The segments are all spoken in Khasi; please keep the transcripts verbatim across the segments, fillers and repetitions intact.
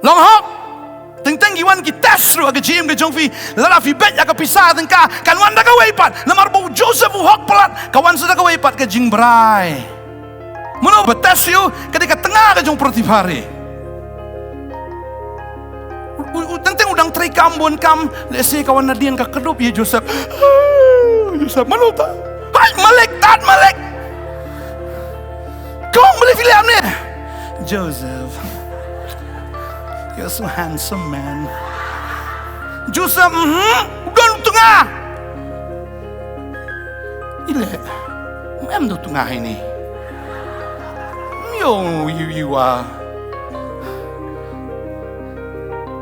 Long hok. Teng teng ki wan ki test ruh ha ka jingim ka jong phi. Lada phi beit ïa ka pisa tyngka, kan wan da kawei pat. Namar ba u Joseph u hok palat, ka wan sa da kawei pat ka jingbrai. Mano ba test ïa u, ka dei ka tnga ka jong Potiphar. U, u, u, teng teng u dang trei kam bun kam, lehse ka wan nadien ka kdup ïa Joseph. Joseph, mano ta? Hai, Malik, Tad Malik. Kong, balei phi leh kumne? Joseph, you're so handsome, man. Joseph, mhm, u don tnga. I leh, em da u tnga hangne. Ym ïoh ïa u, ïa u.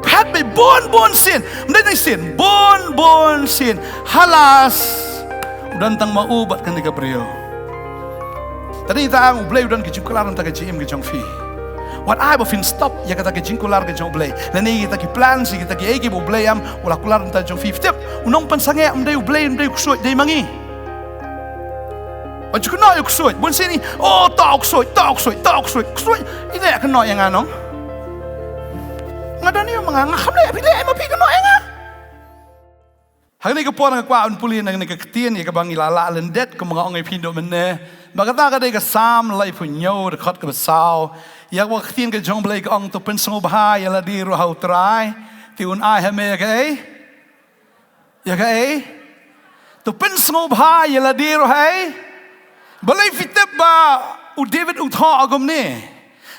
Phet beit bun bun sien. Ym dei tang sien, bun bun sien. Halas, u don tang ma u bad kane ka briew. Te dei tang U Blei u don ka jingkular na ka bynta ka jingim ka jong phi. Wat ai ba phin stop ïa kata ka jingkular ka jong U Blei. Lane ïa kita ki plan, ïa kita kiei kiei ba U Blei am, u la kular na ka bynta jong phi. Phi tip, u nongpynsangeh ym dei U Blei, ym dei u ksuid, dei ma ngi. Ba ju kynnoh ïa u ksuid, bun sien i, oh, to u ksuid, to u ksuid, to u ksuid, ksuid. I leh kynnoh ïa nga nong. Nga don ïa ma nga, nga kham leh, phi leh, ma phi kynnoh ïa nga. Hangne ka por nga kwah ban pule na kane ka ktien ïa kaba ngi la lah lyndet, kumba nga ong ïa phi naduh mynne. Ba kata ka dei ka Salm laiphew hynñiew, dkhot kaba saw. Ïa kaba ka ktien ka jong U Blei ka ong, to pynsngewbha ïa lade ruh ha U Trai. Te un ai ha me ïa kaei? Ïa kaei? To pynsngewbha ïa lade ruh ha ei? Balei phi tip ba u David u thoh kumne?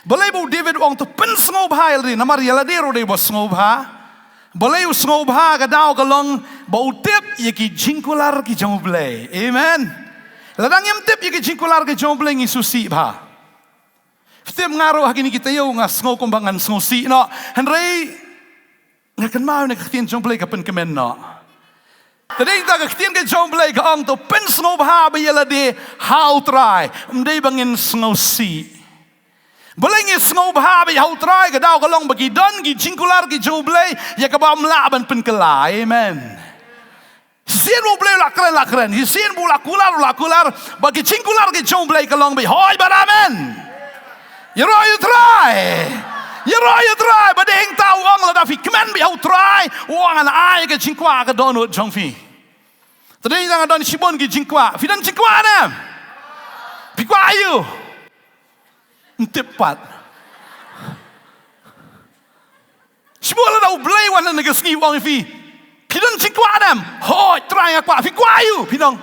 Balei ba u David u ong to pynsngewbha ïa lade, namar ïa lade ruh dei ba sngewbha. Balei u sngewbha? Ka daw ka long ba u tip ïa ki jingkular ki jong U Blei. Amen. Lada ngim tip ïa ki jingkular ki jong U Blei, ngi sngewsih bha. Phi tip, nga ruh ha kine ki taïew nga sngew kumba ngan sngewsih noh. Hynrei nga kynmaw na ka ktien jong U Blei ka pynkmen noh. Te dei ta ka ktien ka jong U Blei ka ong to pynsngewbha bha ïa lade ha U Trai. Ym dei ba ngin sngewsih. Balei ngin sngewbha bha ha U Trai? Ka daw ka long ba ki don ki jingkular ki jong U Blei ïa kaba ym lah ban pynkylla. Amen. Shisien ba U Blei u la kren, la kren. Shisien ba u la kular, u la kular. Ba ki jingkular ki jong U Blei ka long beit. Hooid bad amen. Ïaroh ïa U Trai. Ïaroh ïa U Trai. Ba dei hangta u ong lada phi kmen beit ha U Trai, u ong ngan ai ka jingkwah ka dohnud jong phi. Te dei nga don shibun ki jingkwah. Phi don jingkwah ne em? Phi kwah aïu? Ym tip pat. Shu lada U Blei u wan ha kane ka sngi u ong ïa phi, phi don jingkwah ne em? Hooid Trai nga kwah. Phi kwah aïu? Phi nong.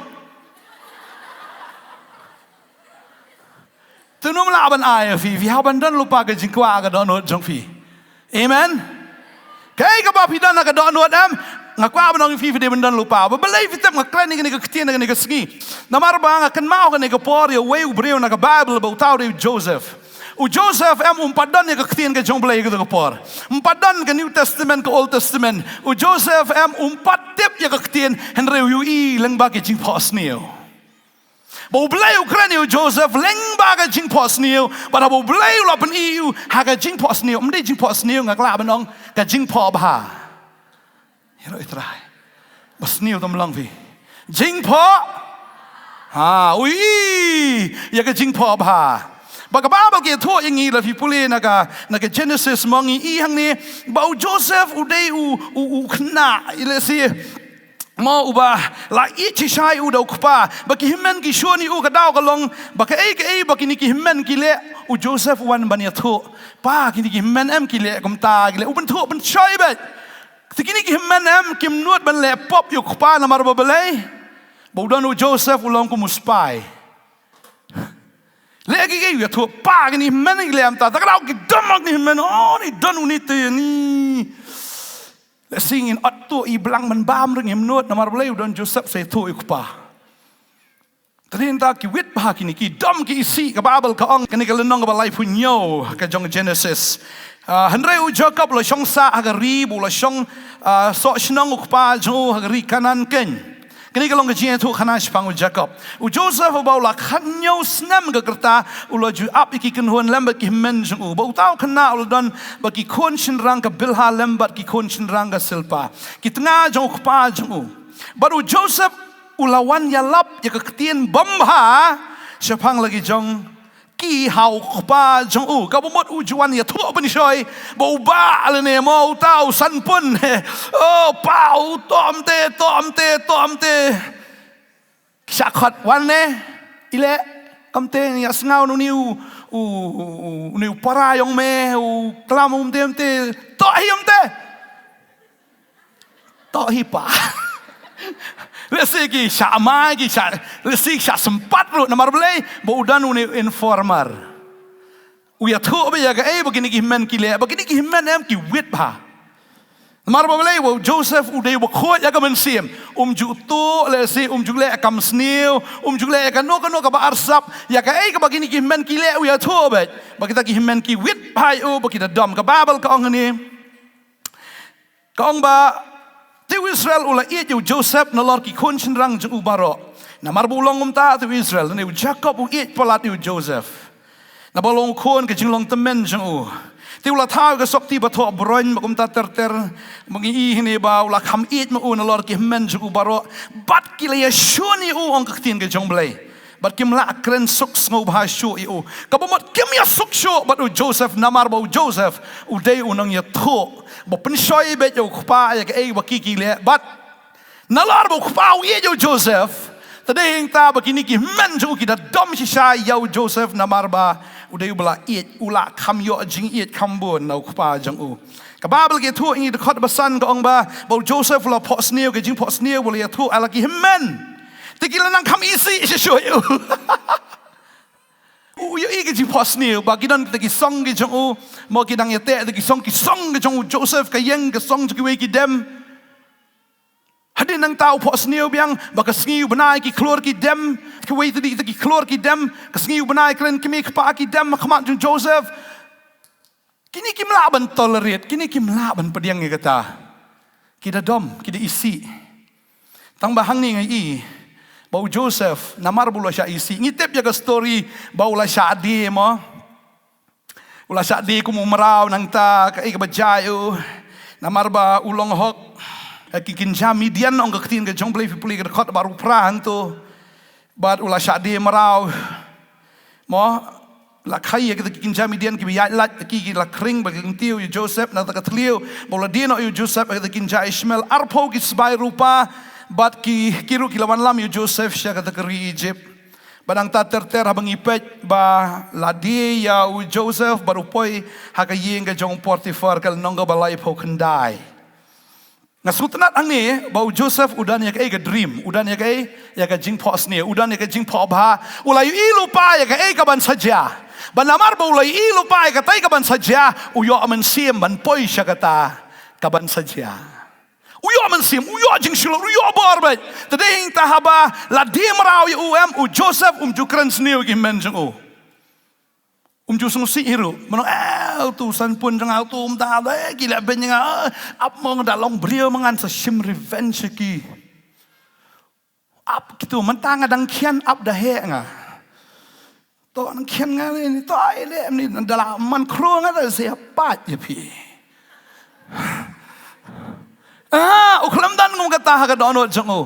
Te um lah ban ai ïa phi, phi hap ban don lypa ka jingkwah ka dohnud jong phi. Amen. Kaei kaba phi don ha ka dohnud em? Nga kwah ban ong ïa phi, phi dei ban don lypa. Ba balei phi tip nga kren ïa kane ka ktien ha kane ka sngi? Namar ba nga kynmaw kane ka por ïa uwei u briew na ka Baibl ba uta u dei u Joseph. U Joseph em um pat don ïa ka ktien ka jong U Blei ha kata ka por. Um pat don ka New Testament, ka Old Testament. U Joseph em um pat tip ïa ka ktien, hynrei u ïohi lyngba ka jingphohsniew. Ba U Blei u kren ïa u Joseph lyngba ka jingphohsniew. Bad haba U Blei u la pyni ïa u ha ka jingphohsniew, ym dei jingphohsniew, nga lah ban ong ka jingphohbha. Ïaroh ïa U Trai. Ba sniew tam long phi. Jingphoh. Ha, u ïohi ïa ka jingphohbha. Ba ka Baibl ka ïathuh ïa ngi, lada phi pule na ka, na ka Genesis mo, ngi ïohi hangne ba u Joseph u dei u, u, u khynnah, lehse mo, uba la ïeit shisha ïa u da u kpa. Ba ki hynmen ki shun ïa u, ka daw ka long ba kaei kaei ba kine ki hynmen ki leh, u Joseph u wan ban ïathuh. Pa, kine ki hynmen em ki leh kumta, ki leh, u ban thuh ban shoi beit. Te kine ki hynmen em kim nud ban leh pop ïa u kpa, namar ba balei? Ba u don u Joseph u long kum u spy. Leh kiei kiei u ïathuh, pa, kine ki hynmen ki leh kumta. Te ka daw ki dom ki hynmen, oh, ni don une te ni. Lehse ngin ot tuh i blang ban bam ruh ngim nud, namar balei? U don Joseph sa ïathuh ïa u kpa. Te dei nangta ki wit bha kine, ki dom ki isih, ka Baibl ka ong, kane ka lynnong kaba laiphew hynñiew ka jong Genesis. Ah, hynrei u Jakob u la shong sah ha ka ri, bad u la shong, ah, soh shnong u kpa jong u ha ka ri Kanaan keiñ. Kane ka long ka jingïathuhkhana shaphang u Jakob. U Joseph haba u la khathynñiew snem ka rta, u la ju ap ïa ki kynhun lem bad ki hynmen jong u. Bad uta u khynnah u la don bad ki khun shynrang ka Bilhah lem bad ki khun shynrang ka Silpah, ki tnga jong u kpa jong u. Bad u Joseph u la wan ïalap ïa ka ktien bym bha shaphang la ki jong ki ha u kpa jong u. Kaba mut u ju wan ïathuh pynshoi ba u bah lane mo uta u Sanpun. Oh pa, u tom te, tom te, tom te. Ki shah khot, wan ne, i leh, kam te, ïa sngew une u, u, u, u, une u para jong me u klam um te, um te. Toh hi um te. Toh hi pa. Lehse ki shah mai, ki shah, lehse ki shah sympat ruh, namar balei, ba u don une u informer. U ïathuh beit ïa kaei ba kine ki hynmen ki leh, ba kine ki hynmen em ki wit bha. Namar balei, ba u Joseph u dei uba khuid ïa ka mynsiem. Um ju tuh, lehse um ju leh kam sniew, um ju leh ïa kano kano kaba arsap, ïa kaei kaba kine ki hynmen ki leh u ïathuh beit. Ba kita ki hynmen ki wit bha ïa u, ba ki da dom. Ka Baibl ka ong hangne. Ka ong ba, te u Israel u la ïeit ïa u Joseph nalor ki khun shynrang jong u baroh. Namar ba u long kumta te u Israel, ne u Jakob u ïeit palat ïa u Joseph. Naba u long u khun ka jinglong tymmen jong u. Te u la thaw ïa ka sopti ba thoh bronze ba kumta ter ter. Ba ngi i hangne ba u la kham ïeit ma u nalor ki hynmen jong u baroh. Bad ki la ïashun ïa u, ong ka ktien ka jong U Blei. Bad kim lah kren suk sngewbha shuh ïa u. Kaba mut kim ïasuk shuh bad u Joseph, namar ba u Joseph u dei u nongïathuh ba pynshoi beit ïa u kpa ïa kaei ba ki ki leh. Bad nalor ba u kpa u ïeit ïa u Joseph, te dei hangta ba kine ki hynmen jong u ki da dom shisha ïa u Joseph, namar ba u dei uba la ïeit, u la kham ïoh jingïeit kham bun na u kpa jong u. Ka Baibl ka ïathuh ïa ngi, dkhot ba san ka ong ba, ba u Joseph u la phohsniew, ka jingphohsniew ba u la ïathuh ïa la ki hynmen. Te ki la nang kham isih shisha ïa u. U ïohi ka jingphohsniew ba ki don kita ki song ki jong u, mo, ki dang ïateh kita ki song, ki song ki jong u Joseph, ka ïing, ka song jong kiwei ki dem. Hadien nangta u phohsniew biang ba ka sngi u bnai ki khlur ki dem, kiwei tadi kita ki khlur ki dem, ka sngi u bnai kren kmie kpa ki dem ha khmat jong u Joseph. Kine kim lah ban tolerate, kine kim lah ban pdiang ïa kata. Ki da dom, ki da isih. Tang ba hangne nga i ba u Joseph, namar ba u la shah isih. Ngi tip ïa ka story ba u la shah die mo. U la shah die kum u mraw nangta, kaei kaba jia ïa u. Namar ba u long hok. Ki kynja Midian, ong ka ktien ka jong U Blei, phi pule ka dkhot ba arphew phra hangto. Bad u la shah die mraw. Mo, la kha ïa kita ki kynja Midian kiba ïaid lait, ki, ki la khring bad ki kyntiew ïa u Joseph na kata ka thliew. Ba u la die noh ïa u Joseph ha kita ki kynja Ishmael, arphew ki sbai rupa. Bad ki, ki ruh ki la wanlam ïa u Joseph sha kata ka ri Egypt. Bad nangta ter ter haba ngi peit ba la die ïa u Joseph bad u poi ha ka ïing ka jong u Potiphar, ka lynnong kaba laiphew khyndai. Nga sngewtynnat hangne ba u Joseph u don ïa kaei, ka dream, u don ïa kaei, ïa ka jingphohsniew, u don ïa ka jingphohbha, u la ïohi lypa ïa kaei kaban sa jia. Bad namar ba u la ïohi lypa ïa katai kaban sa jia, u ïoh mynsiem ban poi sha kata kaban sa jia. U ïoh mynsiem, u ïoh jingshlur, u ïoh bor beit. Te dei hangta haba la die mraw ïa u em, u Joseph um ju kren sniew ki hynmen jong u. Um ju sngewsih hi ruh. Mynno, eh, utu u Sanpun jong nga, utu um da, eh, ki leh beiñ ïa nga, eh, ap mo nga da long briew ma ngan sa shim revenge ïa ki. Ap kito, mynta nga dang khian ap da heh nga. To nang khian nga ni, to ai leh ni, da la man khro nga da sa ïa pait ïa phi. Ah, u khlem don kum kata ha ka dohnud jong u.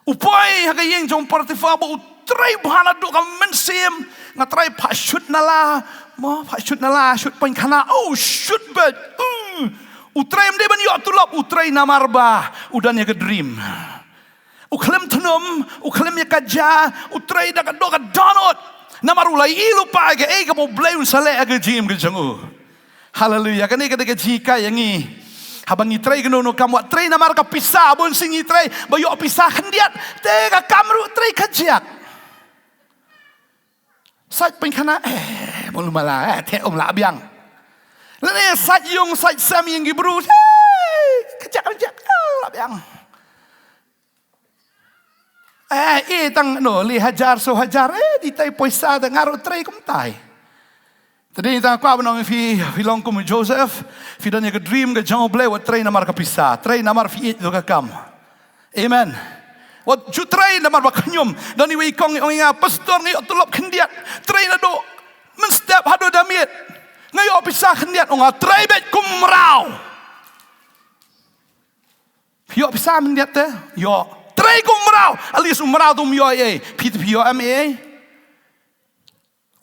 U poi ha ka ïing jong u Potiphar ba u trei bha naduh ka mynsiem. Nga trei, phah shut na la, mo, phah shut na la, shut paikhana, oh, shut beit. Mm. U trei ym dei ban ïoh tulop, u trei namar ba u don ïa ka dream. U khlem thnum, u khlem ïa ka ja, u trei da ka doh ka dohnud. Namar u la ïohi lypa ïa kaei kaba U Blei un sa leh ha ka jingim ka jong u. Haleluia. Kane ka dei ka jinghikai ïa ngi. Haba ngi trei kano kano ka kam, wat trei namar ka pisa, bun sien ngi trei ba ïoh pisa khyndiat, te ka kam ruh trei kajiak. Sait paikhana, eh, mulu mala, eh, te um lah biang. Lane sait ïung, sait sem ïing ki bru, eh, kajiak, kajiak, eh, lah biang. Eh, eh, tang no, lai hajar, saw hajar, eh, dei tai poisa, te nga ruh trei kumtai. Te dei tang kwah ban ong ïa phi, phi long kum u Joseph, phi don ïa ka dream ka jong U Blei, wat trei namar ka pisa, trei namar phi ïeit ïa ka kam. Amen. Wat ju trei namar ba khñium, don iwei i kong i ong ïa nga, pastor, nga ïoh tulop khyndiat, trei naduh mynstep haduh da miet, nga ïoh pisa khyndiat, ong nga, trei beit kum u mraw. Phi ïoh pisa myndiat te, ïoh. Trei kum u mraw. At least u mraw te um ïoh ei ei. Phi te phi ïoh em ei ei.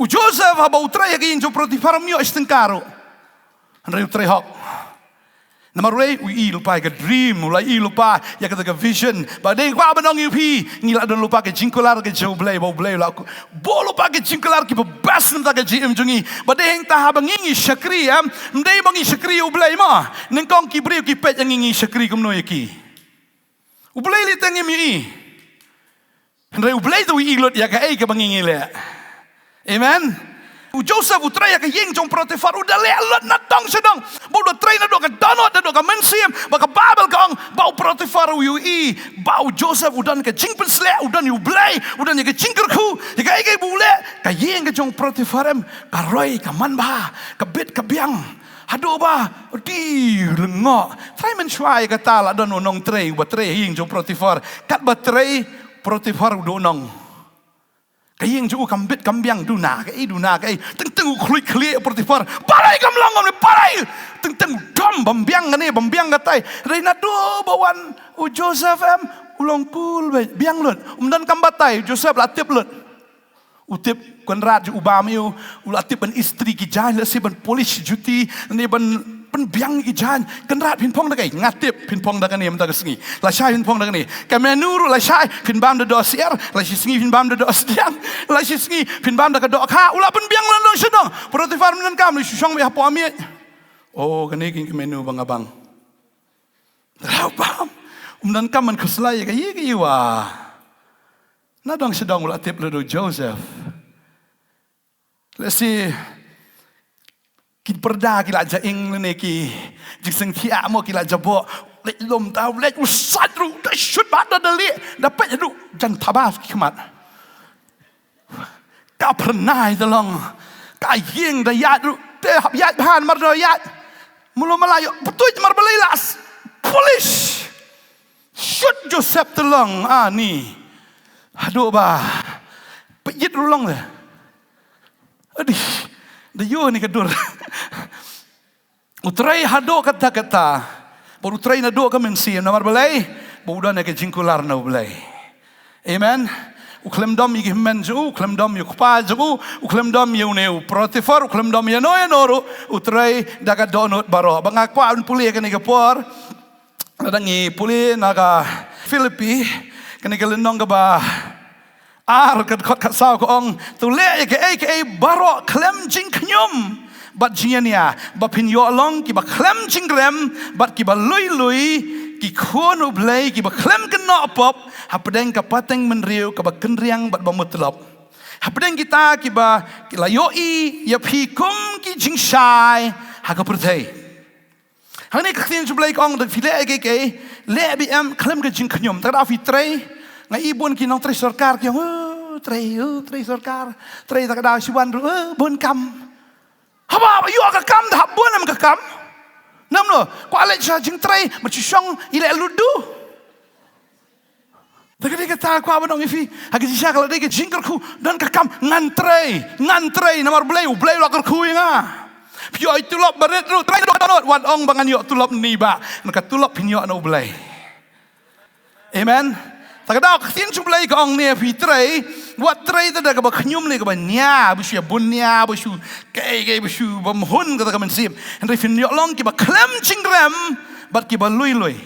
U Joseph haba u trei ha ka ïing jong u Potiphar um ïoh shi tyngka ruh. Hynrei u trei hok. Namar u la ïohi lypa ïa ka dream, u la ïohi lypa ïa kata ka vision. Ba dei kwah ban ong ïa phi, ngi la don lypa ka jingkular ka jong u Blei, ba u Blei u la buh lypa ka jingkular kiba best na ka jingim jong ngi. Ba dei hangta haba ngi ngi shakri, em, ym dei ba ngi shakri ïa u Blei mo. Nyngkong ki briew ki peit ïa ngi ngi shakri kumno ïa ki. U Blei lei te ngim ïohi. Hynrei u Blei te u ïohi lut ïa kaei kaba ngi ngi leh. Amen. U Joseph u trei ha ka ïing jong u Potiphar, u da leh lut na dong sha dong. Ba u da trei naduh ka dohnud, naduh ka mynsiem, ba ka Baibl ka ong ba u Potiphar u ïohi ba u Joseph u don ka jingpynshlur, u don ïa u Blei, u don ïa ka jingkyrkhu, ïa kaei kaei ba u leh. Ka ïing ka jong u Potiphar, em, ka roi, ka manbha, ka bit ka biang. Haduh ba u dei lyngngoh. Trai mynshuwa ïa kata, la don u nongtrei uba trei ha ïing jong u Potiphar. Katba trei, u Potiphar u duh nong. Ka ïing jong u kam bit kam biang, duna kaei, duna kaei. Teng teng u khluit khlieh u Potiphar. Balei kam long kumne, balei? Teng teng u dom, bym biang kane, bym biang katai. Hynrei naduh ba wan u Joseph, em, u long cool beit, biang lut. Um donkam batai, u Joseph la tip lut. U tip Kynrad jong u bam ïa u, u la tip ban istri ki jaiñ, lehse ban polish juti, ne ban pynbiang ki jaiñ. Kynrad, phin phong da kaei? Nga tip phin phong da kane mynta ka sngi. Lashai phin phong da kane. Ka menu ruh lashai phin bam da dohsyiar, lashisngi phin bam da dohsdiang, lashisngi phin bam da ka dohkha. U la pynbiang na dong sha dong. Potiphar um donkam, u shu shong beit hapoh miej. Oh, kane ka menu ba nga bam. Te la bam. Um donkam ban khuslai ïa kaei kaei. Na dong sha dong u la tip lut u Joseph. Lehse ki pyrda ki la jaing lane ki jingsngewthiah mo ki la jaboh. Leit lum ta, leit u sait ruh, da shut ba da dali, da peit ruh jan thaba ki khmat. Ka phyrnai te long, ka ïing da ïaid ruh, te hap ïaid bha namar da ïaid. Mulu mala ïoh pyntuid namar balei la polish. Shut Joseph te long, ani. Haduh ba peit ruh long te. Adi, da ïoh ni ka dur. U trei haduh katta katta. Bad u trei naduh ka mynsiem, namar balei? Ba u don ïa ka jingkular na u Blei. Amen. U khlem dom ïa ki hynmen jong u, u khlem dom ïa u kpa jong u, u khlem dom ïa une u Potiphar, u khlem dom ïa no ïa no ruh, u trei da ka dohnud baroh. Ba nga kwah ban pule kane ka por. Lada ngi pule na ka Philippi, kane ka lynnong kaba ar, ka dkhot khatsaw ka ong, to leh ïa kaei kaei baroh khlem jingkhñium bad jingïania, ba phin ïoh long kiba khlem jingrem bad kiba lui lui, ki khun u Blei kiba khlem kynnoh pop hapdeng ka pateng bynriew kaba kynriang bad ba mutlop, hapdeng kita kiba ki la ïohi ïa phi kum ki jingshai ha ka pyrthei. Hangne ka ktien jong u Blei ka ong, da phi leh kaei kaei, leh beit em khlem ka jingkhñium. Te da phi trei, nga i bun ki nongtrei sorkar ki ong, "Oh, trei, oh, trei sorkar, trei." Te da shu wan ruh, "Oh, bun kam." Haba ïoh ka kam da hap bun em ka kam? Namno, kwah leit sha jingtrei, ma shu shong i leh ludu. Te ka dei kata kwah ban ong ïa phi, ha ka jingshisha ka la dei ka jingkyrkhu, don ka kam, ngan trei, ngan trei, namar Blei, u Blei u la kyrkhu ïa nga. Phi ïoh i tulop barit ruh, trei ruh, wat ong ba ngan ïoh tulop ni ba, na ka tulop phin ïoh na u Blei. Amen. Te ka dei ka ktien jong u Blei ka ong ne phi trei, wat trei te da kaba khñium ne kaba nia, ba shu ïa bun nia, ba shu kaei kaei, ba shu bym hun kata ka mynsiem. Hynrei phin ïoh long kiba khlem jingrem bad kiba lui lui.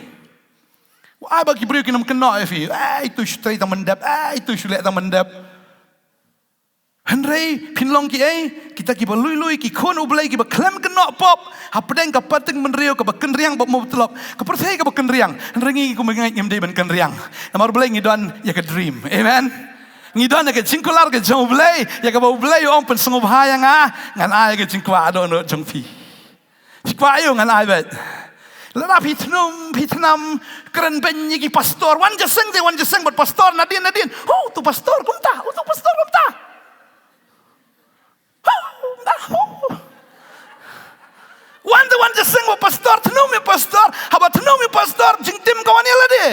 Ai ba ki briew kin ym kynnoh ïa phi. Ai, to shu trei tang ban dep. Ai, to shu leh tang ban dep. Hynrei phin long kiei? Kita kiba lui lui, ki khun u Blei kiba khlem kynnoh pop hapdeng ka pateng bynriew kaba kynriang bad mutlop. Ka pyrthei kaba kynriang. Hynrei ngi kum ngeit ngim dei ban kynriang. Namar Blei ngi don ïa ka dream. Amen. Ngi don ïa ka jingkular ka jong u Blei, ïa kaba u Blei u ong pynsngewbha ïa nga, ngan ai ïa ka jingkwah dohnud jong phi. Phi kwah ïa u, ngan ai beit. Lada phi thnum, phi thnam, kren beiñ ïa ki pastor. Wan jingïaseng te, wan jingïaseng bad pastor nadien nadien. Hu, uto pastor kumta, uto pastor kumta. Hu, kumta, hu. Wan te wan jingïaseng bad pastor, thnum ïa pastor. Haba thnum ïa pastor, jingtim ka wan ïa lade.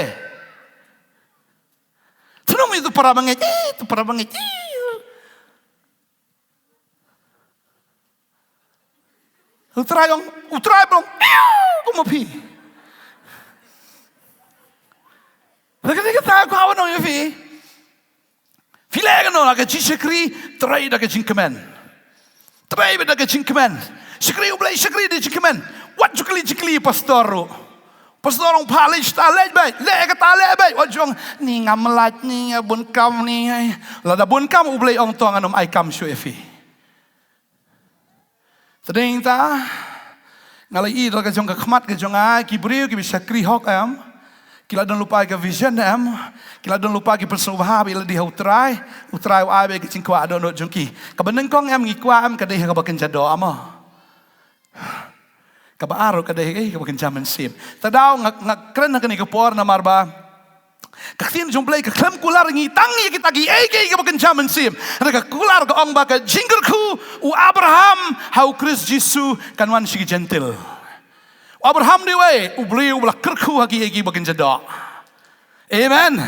Thnum ïa uto para bangeit, eh, uto para bangeit, eh. U Trai ong, u Trai ba ong, "Ïa, kum ma phi." Te ka dei kata ka kwah ban ong ïa phi. Phi leh kano, la ka jingshakri, trei da ka jingkmen. Trei beit da ka jingkmen. Shakri U Blei, shakri da jingkmen. Wat ju kylli jingkylli pastor ruh. Pastor ong pha leit shata leit beit, leh kata leh beit. Wat ju ong ni ngam lait, ni nga bun kam ni. Lada bun kam U Blei ong to ngan ym ai kam shuh ïa phi. Te dei ta nga la ïohi da ka jong ka khmat ka jong nga, ki briew kiba shakri hok em, ki la don lypa ka vision em, ki la don lypa ki pynsngewbha ba ïa lade ha U Trai, U Trai u ai beit ka jingkwah dohnud jong ki. Kaba nyngkong em ngi kwah em ka dei ha kaba kynja doh mo. Kaba ar ruh ka dei ha kaba kynja mynsiem. Te daw nga, nga kren ha kane ka por namar ba ka ktien jong U Blei ka khlem kular ngi tang ïa kita kiei kiei kaba kynja mynsiem. Hynrei ka kular ka ong ba ka jingkyrkhu u Abraham ha U Khrist Jisu kan wan sha ki Jentil. U Abraham dei uwei u briew uba la kyrkhu ha kiei kiei ba kynja doh. Amen.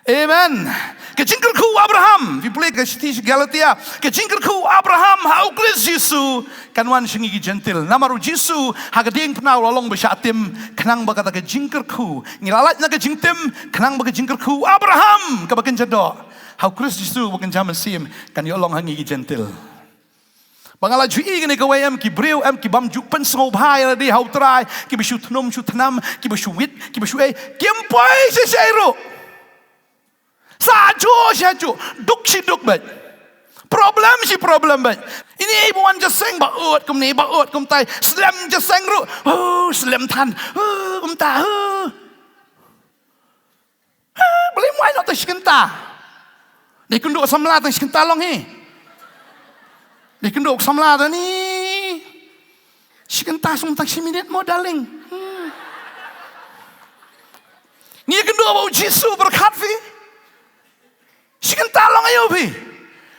Amen. Ka jingkyrkhu u Abraham, phi pule ka shithi sha Galatia, ka jingkyrkhu u Abraham ha U Khrist Jisu kan wan sha ngi ki Jentil. Namar U Jisu ha ka diengphna u la long ba shah tim khnang ba kata ka jingkyrkhu, ngi la lait na ka jingtim khnang ba ka jingkyrkhu u Abraham kaba kynja doh ha U Khrist Jisu ba kynja mynsiem kan ïoh long ha ngi ki Jentil. Ba nga la ju ïohi kane kawei em, ki briew em ki bym ju pynsngewbha ïa lade ha U Trai, kiba shu thnum shu thnam, kiba shu wit, kiba shu ei, kim poi shisha ruh. Sah juh sah juh, duk shi duk beit. Problem shi problem beit. Ine ba wan jingïaseng ba ud kumne ba ud kumtai, slem jingïaseng ruh. Oh, slem than. Oh, kumta. Oh. Ha, balei ym ai noh tang shi kynta? Dei kynduh samla tang shi kynta long hi. Dei kynduh samla tang ni. Shi kynta sum tang shi minit mo, darling. Hmm. Ngi kynduh ba U Jisu pyrkhat phi. Shi kynta long aïu phi?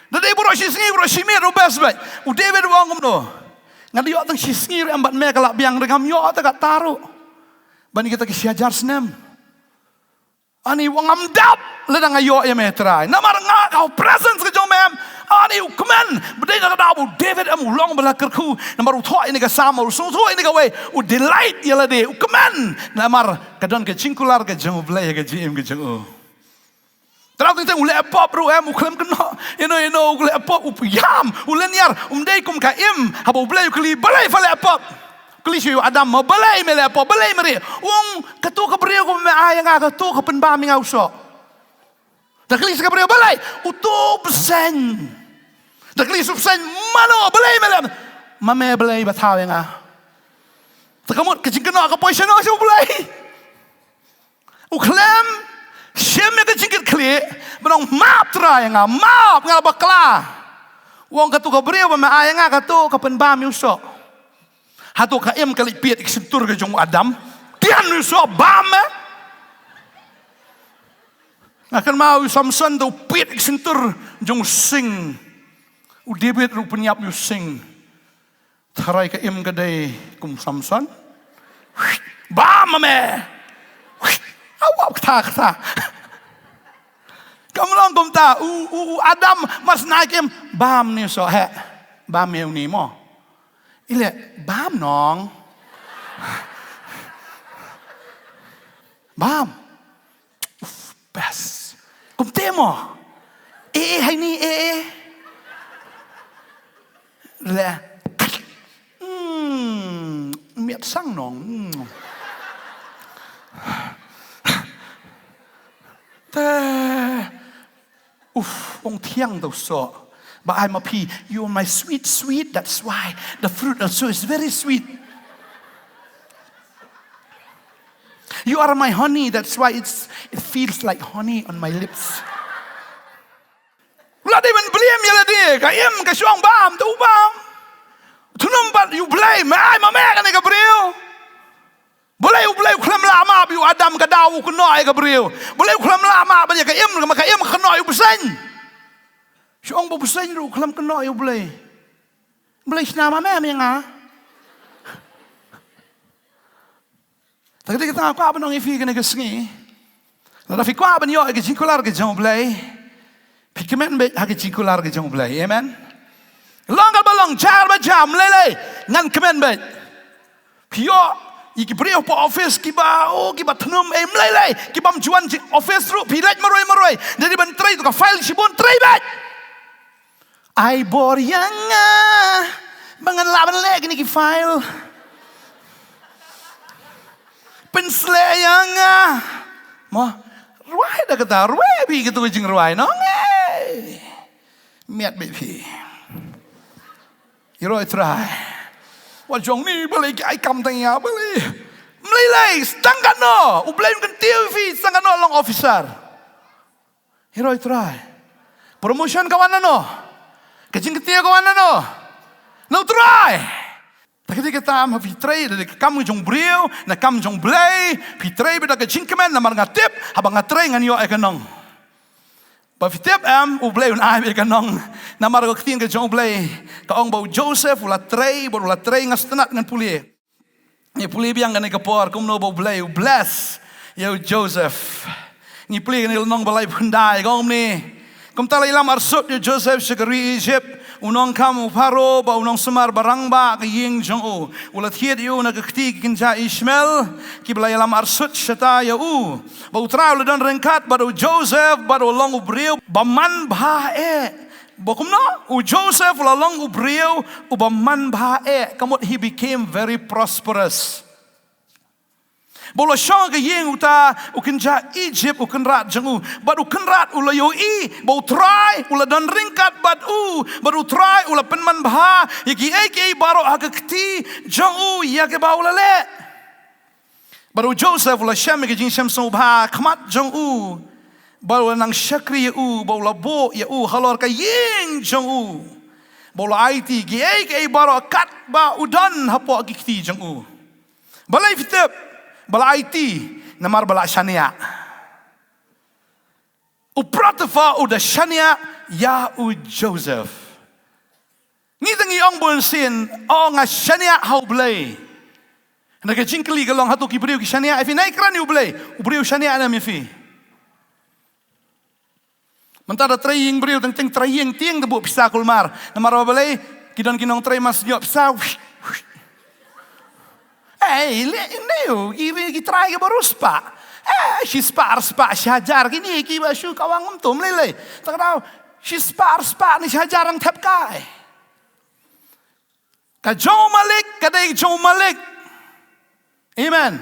Da dei baroh shi sngi, baroh shi miet, u best bad. U David u ong kumno? Nga da ïoh tang shi sngi ruh em bad me ka la biang, ruh ngam ïoh ta kata ruh. Ban kita ki shi hajar snem. Ani, u ong ngam dap lada nga ïoh ïa me Trai. Namar nga ka presence ka jong me em. Ani, u kmen. Ba dei na ka daw ba u David em u long ba la kyrkhu. Namar u thoh ïa kane ka Salm, u sngewthuh ïa kane kawei. U delight ïa lade. U kmen. Namar ka don ka jingkular ka jong U Blei ha ka jingim ka jong u. Te dei teng teng u leh pop ruh em, u khlem kynnoh. Ïa no, ïa no, u leh pop, u pynïam, u lynñiar, um dei kum ka Im, haba U Blei u kylli, balei pha leh pop? Kylli shuh ïa u Adam, mo balei me leh pop, balei me rieh? U ong, kato ka briew kaba me ai ïa nga, kato ka pynbam ïa nga u soh. Da kylli sha ka briew, balei? Uto u bseiñ. Da kylli sha u bseiñ, mano, balei me leh? Ma me balei ba thaw ïa nga? Te ka mut ka jingkynnoh ka poi shano? Sha U Blei. U khlem shim ïa ka jingkitkhlieh, ban ong map Trai ïa nga, map, nga la bakla. U ong kato ka briew ba me ai ïa nga kato ka pynbam ïa u soh. Hato ka Im ka leit piet ïa ka shyntur ka jong u Adam? Tian ïa u soh bam eh. Nga kynmaw ïa u Samson, da u piet ïa ka shyntur jong u sing. U David ruh u pynïap ïa u sing. Tharai ka Im ka dei kum Samson. Bam ma me. Aw, aw, kata, kata. Kam long kumta, u, u, u Adam mar sngewthuh ka Im, bam ne u soh, heh. Bam ïa une mo. Ile, bam nong. Bam. Uf, best. Kumte mo. Eh, eh, hai ni, eh, eh. Le. Hmm, miat sang nong. Hmm. Te. Uf, ong thiang to so. Ba ai ma phi, you are my sweet, sweet, that's why the fruit also is very sweet. You are my honey, that's why it's, it feels like honey on my lips. La dei ban blame ïa lade, ka Im ka shong bam, tu bam. Tynum bad ïa U Blei, me ai ma me kane ka briew. Balei U Blei u khlem lah map ïa u Adam, ka daw u kynnoh ïa ka briew? Balei u khlem lah map ïa ka Im, ka Im ka kynnoh ïa u bseiñ? Shong ba u bseiñ ruh u khlem kynnoh ïa U Blei. Blei shna ma me me nga. Te ka dei kata nga kwah ban ong ïa phi kane ka sngi. Lada phi kwah ban ïoh ïa ka jingkular ka jong U Blei, phi kmen beit ha ka jingkular ka jong U Blei. Amen. Long kaba long, jia ba jia, ym lei lei, ngan kmen beit. Phi ïoh ïa ki briew hapoh office kiba, oh, kiba thnum, eh, ym lei lei, ki bym ju wan office ruh, phi leit marwei marwei. Dei ban trei to ka file shibun, trei beit. Ai bor ïa nga ba ngan lah ban leh kine ki file. Pynshlur ïa nga. Mo, rwai da kata, rwai beit katu ka jingrwai, nongwei. Miat beit phi. Ïaroh ïa U Trai. Wat jong ni balei ki ai kam tang ïa balei. Mlei lei, tang katno. U Blei un kyntiew ïa phi, tang katno long officer. Ïaroh ïa U Trai. Promotion ka wan nano? Ka jingkyntiew ka wan nano? Na U Trai. Te kata ka tam, haba phi trei da ka kam jong u briew, na kam jong U Blei, phi trei beit da ka jingkmen, namar nga tip, haba nga trei ngan ïoh ïa ka nong. Ba phi tip em, U Blei un ai beit ïa ka nong. Namar ka ktien ka jong U Blei ka ong ba u Joseph u la trei, bad u la trei, nga sngewtynnat ngan pule. Ngi pule biang kane ka por, kumno ba U Blei u bless ïa u Joseph. Ngi pule kane ka lynnong ba laiphew khyndai, ka ong kumne. Kumta la ïalam arsut ïa u Joseph sha ka ri Egypt, u nongkam u Pharaoh, bad u nongsumar barangbah ka ïing jong u. U la thied ïa u na ka kti ki kynja Ishmael, kiba la ïalam arsut shata ïa u. Bad U Trai u la don ryngkat bad u Joseph, bad u long u briew ba manbha eh. Ba kumno? U Joseph u la long u briew uba manbha eh, ka mut he became very prosperous. Ba u la shong ha ka ïing uta u kynja Egypt, u kynrad jong u. Bad u kynrad u la ïohi ba U Trai u la don ryngkat bad u, bad U Trai u la pynmanbha ïa kiei kiei baroh ha ka kti jong u ïa kaba u la leh. Bad u Joseph u la shem ïa ka jingshem sngewbha ha khmat jong u. Bad u la nang shakri ïa u, bad u la buh ïa u halor ka ïing jong u. Bad u la aiti kiei kiei baroh katba u don hapoh ki kti jong u. Balei phi tip ba la aiti? Namar ba la shaniah. U Potiphar u da shaniah ïa u Joseph. Ngi te ngi ong bun sien, o nga shaniah ha U Blei. Na ka jingkylli ka long, hato ki briew ki shaniah ïa phi? Nai kren ïa U Blei, u briew shaniah ne em ïa phi? Mynta da trei ïing briew, teng teng trei ïing tieng, te buh pisa kulmar. Namar ba balei? Ki don ki nongtrei mas ïoh pisa. Eh, leh ïa u, ki, ki trai kiba riewspah. Eh, shispah, arspah, shihajar, kine kiba shu kawang kumto, mlei lei. Te ka dei, shispah, arspah ne shihajar dang thep kai. Ka jong u Malik, ka dei ka jong u Malik. Amen.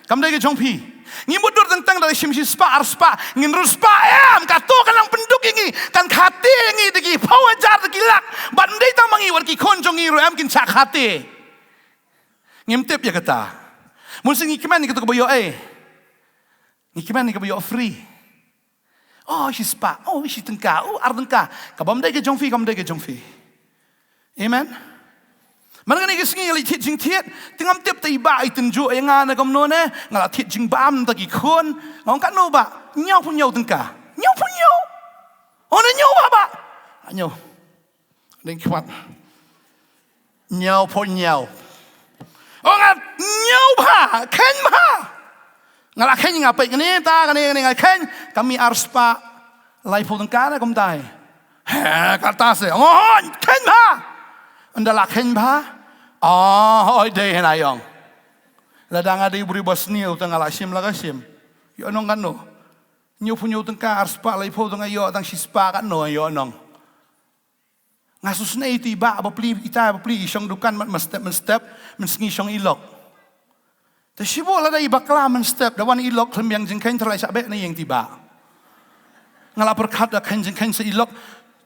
Kam dei ka jong phi. Ngi mutdur teng teng da ka shim shispah, arspah, ngin riewspah em, kato kan nang pynduk ïa ngi, kan khate ïa ngi da ki phew hajar, da ki lak. Bad ym dei tang ma ngi, wat ki khun jong ngi ruh em kin shah khate. Ngim tip ïa kata. Bun sien ngi kmen ïa kato kaba ïoh ei. Ngi kmen ïa kaba ïoh free. O, shispah, o, shi tyngka, o, ar tyngka. Kaba ym dei ka jong phi, kam dei ka jong phi. Amen. Man kane ka sngi nga la thied jingthied, te ngam tip te i bah i tynjuh ïa nga ne kumno ne, nga la thied jingbam da ki khun. Nga ong katno bah? Hynñiewphew hynñiew tyngka. Hynñiewphew hynñiew. O, ne hynñiew bah, bah. Hynñiew. Ding khmat. Hynñiewphew hynñiew. O, nga hynñiew bha, kheiñ bha. Nga la kheiñ, nga peit kane ta, kane, kane nga kheiñ, ka mih arspah laiphew tyngka ne kumtai. He, kata se. Ngo kheiñ bha. Ynda la kheiñ bha. O, oi dei hynñiew. Lada nga dei u briew ba sniew te nga la shim la ka shim. Ïoh nong katno? Hynñiewphew hynñiew tyngka, arspah laiphew te nga ïoh tang shispah, katno ïoh nong? Nga sngewsynei ïa i bah bapli, ita bapli, i shong dukan mat mynstep mynstep, mynsngi shong i lok. Te shibun lada i bakla mynstep, da wan i lok khlem biang jingkheiñ, te la shah beh na ïing i bah. Nga la pyrkhat da kheiñ jingkheiñ sa i lok.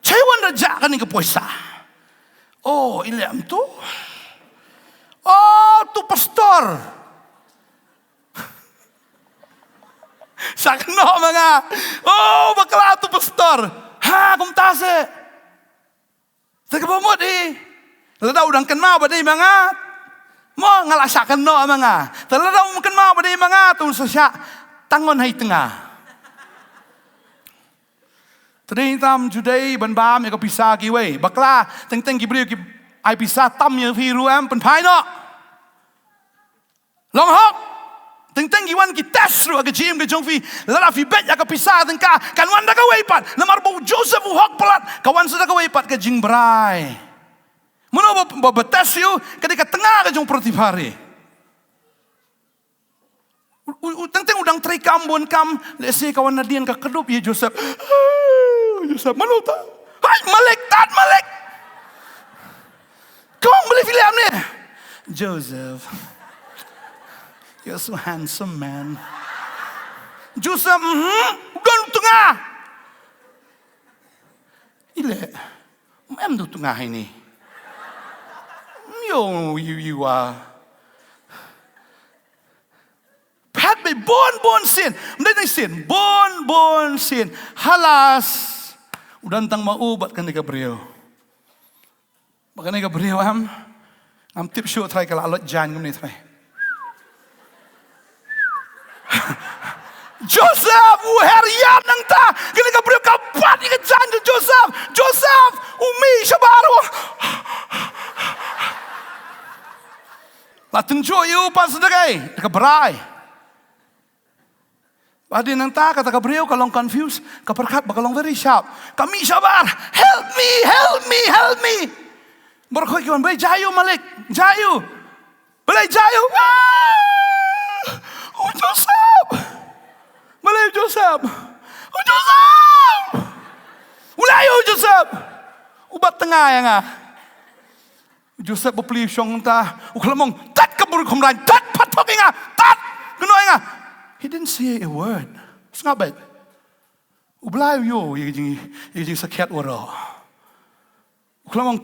Shai wan da jah kane ka poisa. O, i leh kumto. O, tu pastor. Sa kynnoh ma nga. O, bakla tu pastor. Ha, kumta se. Te kaba mut i, lada u dang kynmaw ba dei ma nga, mo nga la shah kynnoh ma nga. Te lada um kynmaw ba dei ma nga, te un sa shah tang ngon ha i tnga. Te dei tam ju dei ban bam ïa ka pisa kiwei. Bakla, teng teng ki briew ki ai pisa tam ïa phi ruh em, pynphai noh. Long hok. Teng teng ki wan ki test ruh ha ka jingim ka jong phi. Lada phi beit ïa ka pisa tyngka, kan wan da kawei pat. Namar ba u Joseph u hok palat, ka wan sa da kawei pat ka jingbrai. Mano ba, ba, ba test ïa u? Ka dei ka tnga ka jong u Potiphar. U, u, u, teng teng u dang trei kam bun kam, lehse ka wan nadien ka kdup ïa Joseph. Joseph, mano ta? Hai, Malik, tat Malik. Kong beli filem ni. Joseph. You're so handsome, man. Joseph, mhm. Don tengah. Ile. Em du tengah ini. Yo, you, you are. Pat be bon bon sin. Mdai nai sin. Bon bon sin. Halas. U don tang ma u bad kane ka briew. Bad kane ka briew em. Ngam tip shuh trai ka la lot jan kumne trai. Joseph, u her ïam nangta. Kane ka briew ka bat ïa ka jan jong Joseph. Joseph, u mih shabar u. La tynjuh ïa u pat sa da kai, da ka brai. Hadien nangta kata ka briew ka long confused, ka pyrkhat ba ka long very sharp. Ka mih shabar, "Help me, help me, help me." Baroh khoit ki wan, "Balei jia ïa u Malik, jia ïa u. Balei jia ïa u." "Ah, u Joseph. Balei u Joseph? U Joseph. U la ïa u Joseph. U bat tnga ïa nga." Joseph bapli u shong nangta, u khlem ong, "Tat ka bor khumrain, tat, phatok ïa nga, tat, kynnoh ïa nga." He didn't say a word. Sngap beit. U Blai u ïoh ïa ka jing, ïa ka jingsakhiat waroh. U khlem ong,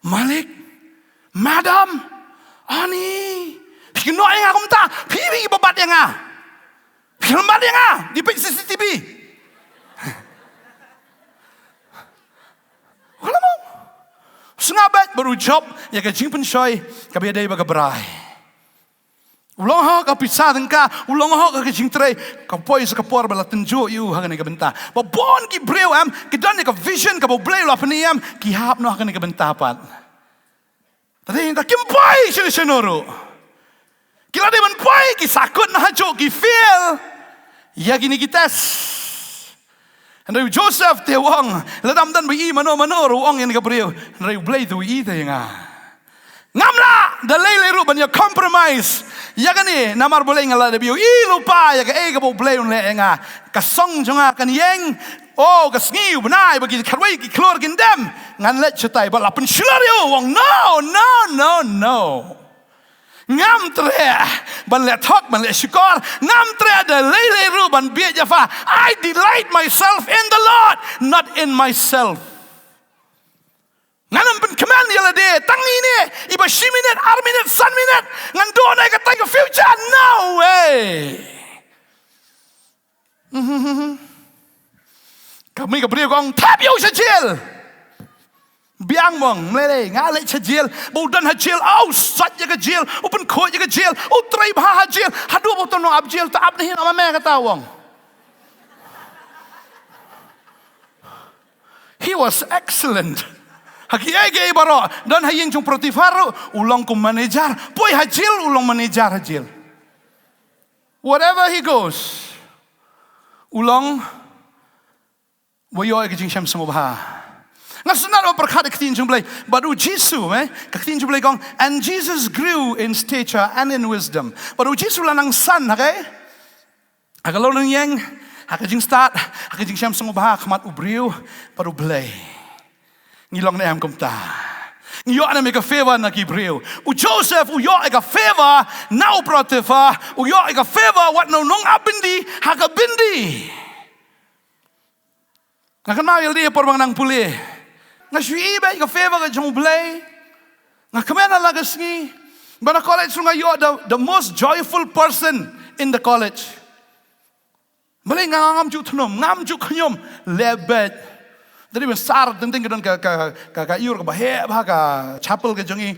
"Malik, madam, ani, phi kynnoh ïa nga kumta, phi, phi ba bat ïa nga. Phi khlem bat ïa nga, dei peit C C T V." Sngap beit bad u jop ïa ka jingpynshoi kaba ïadei bad ka brai. U long hok ka pisa tyngka, u long hok ka jingtrei, ka poi sa ka por ba la tynjuh ïa u ha kane ka bynta. Ba bun ki briew em ki don ïa ka vision kaba U Blei u la pyni em, ki hap noh ha kane ka bynta pat. Te dei, te kim poi shano shano ruh. Ki la dei ban poi, ki sahkut na hajuh, ki fail ïa kine ki test. Hynrei u Joseph te u ong, lada ym don ba i mano mano ruh, u ong ïa kane ka briew, hynrei U Blei te u i te ïa nga. Ngam lah da lei lei ruh ban ïa compromise ïa kane, namar balei nga la dep ïohi lypa ïa kaei kaba U Blei un leh ïa nga. Ka song jong nga kan ïeng, oh, ka sngi, u bnai, ba ki khatwei ki khlur kin dem, ngan leit shatai. Ba la pynshlur ïa u, u ong, "No, no, no, no. Ngam treh ban leh thok, ban leh shukor, ngam treh da lei lei ruh ban bieit ïa pha. I delight myself in the Lord, not in myself." Ngan ym pynkmen ïa lade tang ine, iba shi minit, ar minit, san minit ngan duh noh ïa katai ka future. No way. Ka mih ka briew ka ong, "Thep ïa u sha jail." Biang mong, mlei lei, nga leit sha jail. Ba u don ha jail, aw, sait ïa ka jail, u pynkhuid ïa ka jail, u trei bha ha jail. Haduh ba u to nong ap jail, to ap na hi na ma me kata u ong. He was excellent. Ha kiei kiei baroh, don ha ïing jong Potiphar ruh, u long kum manager. Poi ha jail, u long manager ha jail. Wherever he goes, u long ba ïoh ïa ka jingshem sngewbha. Nga sngewbha ba pyrkhat ïa ka ktien jong U Blei. Bad u Jisu, eh, ka ktien jong U Blei ka ong, "And Jesus grew in stature and in wisdom." Bad u Jisu u la nang san, okay? Ha ka longïing, ha ka jingstad, ha ka jingshem sngewbha ha khmat u briew bad U Blei. Ngi long ne em kumta? Ngi ïoh ne em ïa ka favor na ki briew? U Joseph u ïoh ïa ka favor na u Potiphar, u ïoh ïa ka favor wat na u nongap byndi ha ka byndi. Nga kynmaw ïa lade por ba nga nang pule. Nga shu ïohi beit ka favor ka jong U Blei. Nga kmen ha la ka sngi. Ba na college ruh nga ïoh the, the most joyful person in the college. Balei nga ngam ju thnum, ngam ju khñium, leh beit. Dei ban sar teng teng ka don ka, ka, ka, ka ïur kaba heh bha ka chapel ka jong ngi.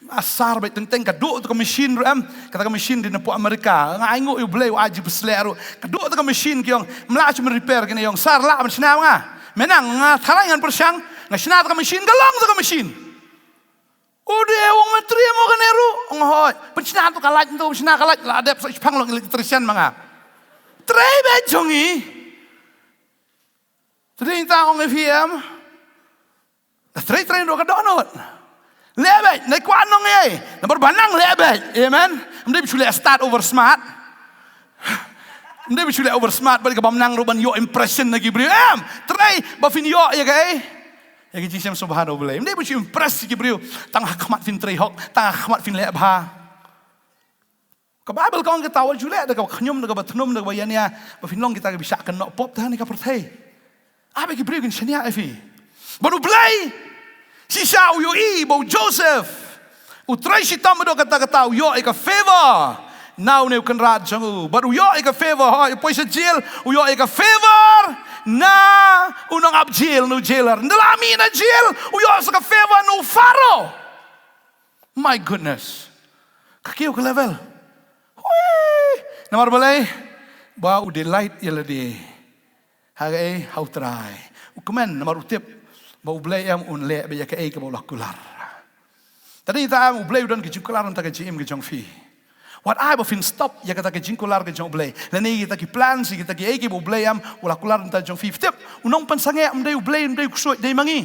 Asar beit teng teng, ka duh tu ka machine ruh em, kata ka machine dei na pdeng America. Nga ainguh ïa U Blei u ai jingpynshlur ruh. Ka duh tu ka machine ki ong, mla shu repair kine, ong sar lah ban shna ma nga. Me nang, nga tharai ngan pyrshang, nga shna tu ka machine, ka long tu ka machine. U dei, ong me trei mo kane ruh, ong hooid. Pynshna tu ka light tu, pynshna ka light, la dep sa shipang long electrician ma nga. Trei beit jong ngi. Trei ta ong ïa phi em. Trei, trei ruh ka dohnud. Leh beit, nai kwah nong ei. Namar ba nang leh beit. Amen. Ym dei ba shu leh start over smart. Ym dei ba shu leh over smart, bad ka bym nang ruh ban ïoh impression na ki briew. Em, trei ba phin ïoh ïa kaei. Ïa ki jingshem sngewbha na U Blei. Ym dei ba shu impress ïa ki briew tang ha khmat phin trei hok, tang ha khmat phin leh bha. Ka Baibl ka ong kata, wat ju leh da kaba khñium, da kaba thnum, da kaba ïa nia, ba phin long kita kiba shah kynnoh pop te ha kane ka pyrthei. Ai ba ki briew kin shaniah ïa phi. Bad U Blei shisha u ïohi ba u Joseph u trei shitom haduh katta katta, u ïoh ïa ka favor na une u kynrad jong u. Bad u ïoh ïa ka favor, hooid, u poi sha jail, u ïoh ïa ka favor na u nongap jail, na u jailer. Ynda la mih na jail, u ïoh sa ka favor na u Pharaoh. My goodness. Ka kiew ka level. Hui. Namar balei? Ba u delight ïa lade ha kaei, ha U Trai. U kmen namar u tip ba U Blei em un leh beit ïa kaei kaba u la kular. Te dei ta em, U Blei u don ka jingkular na ka jingim ka jong phi. Wat ai ba phin stop ïa kata ka jingkular ka jong U Blei, lane kita ki plans, kita kiei kiba U Blei em u la kular na ka bynta jong phi. Phi tip, u nongpynsangeh ym dei U Blei, ym dei u ksuid, dei ma ngi.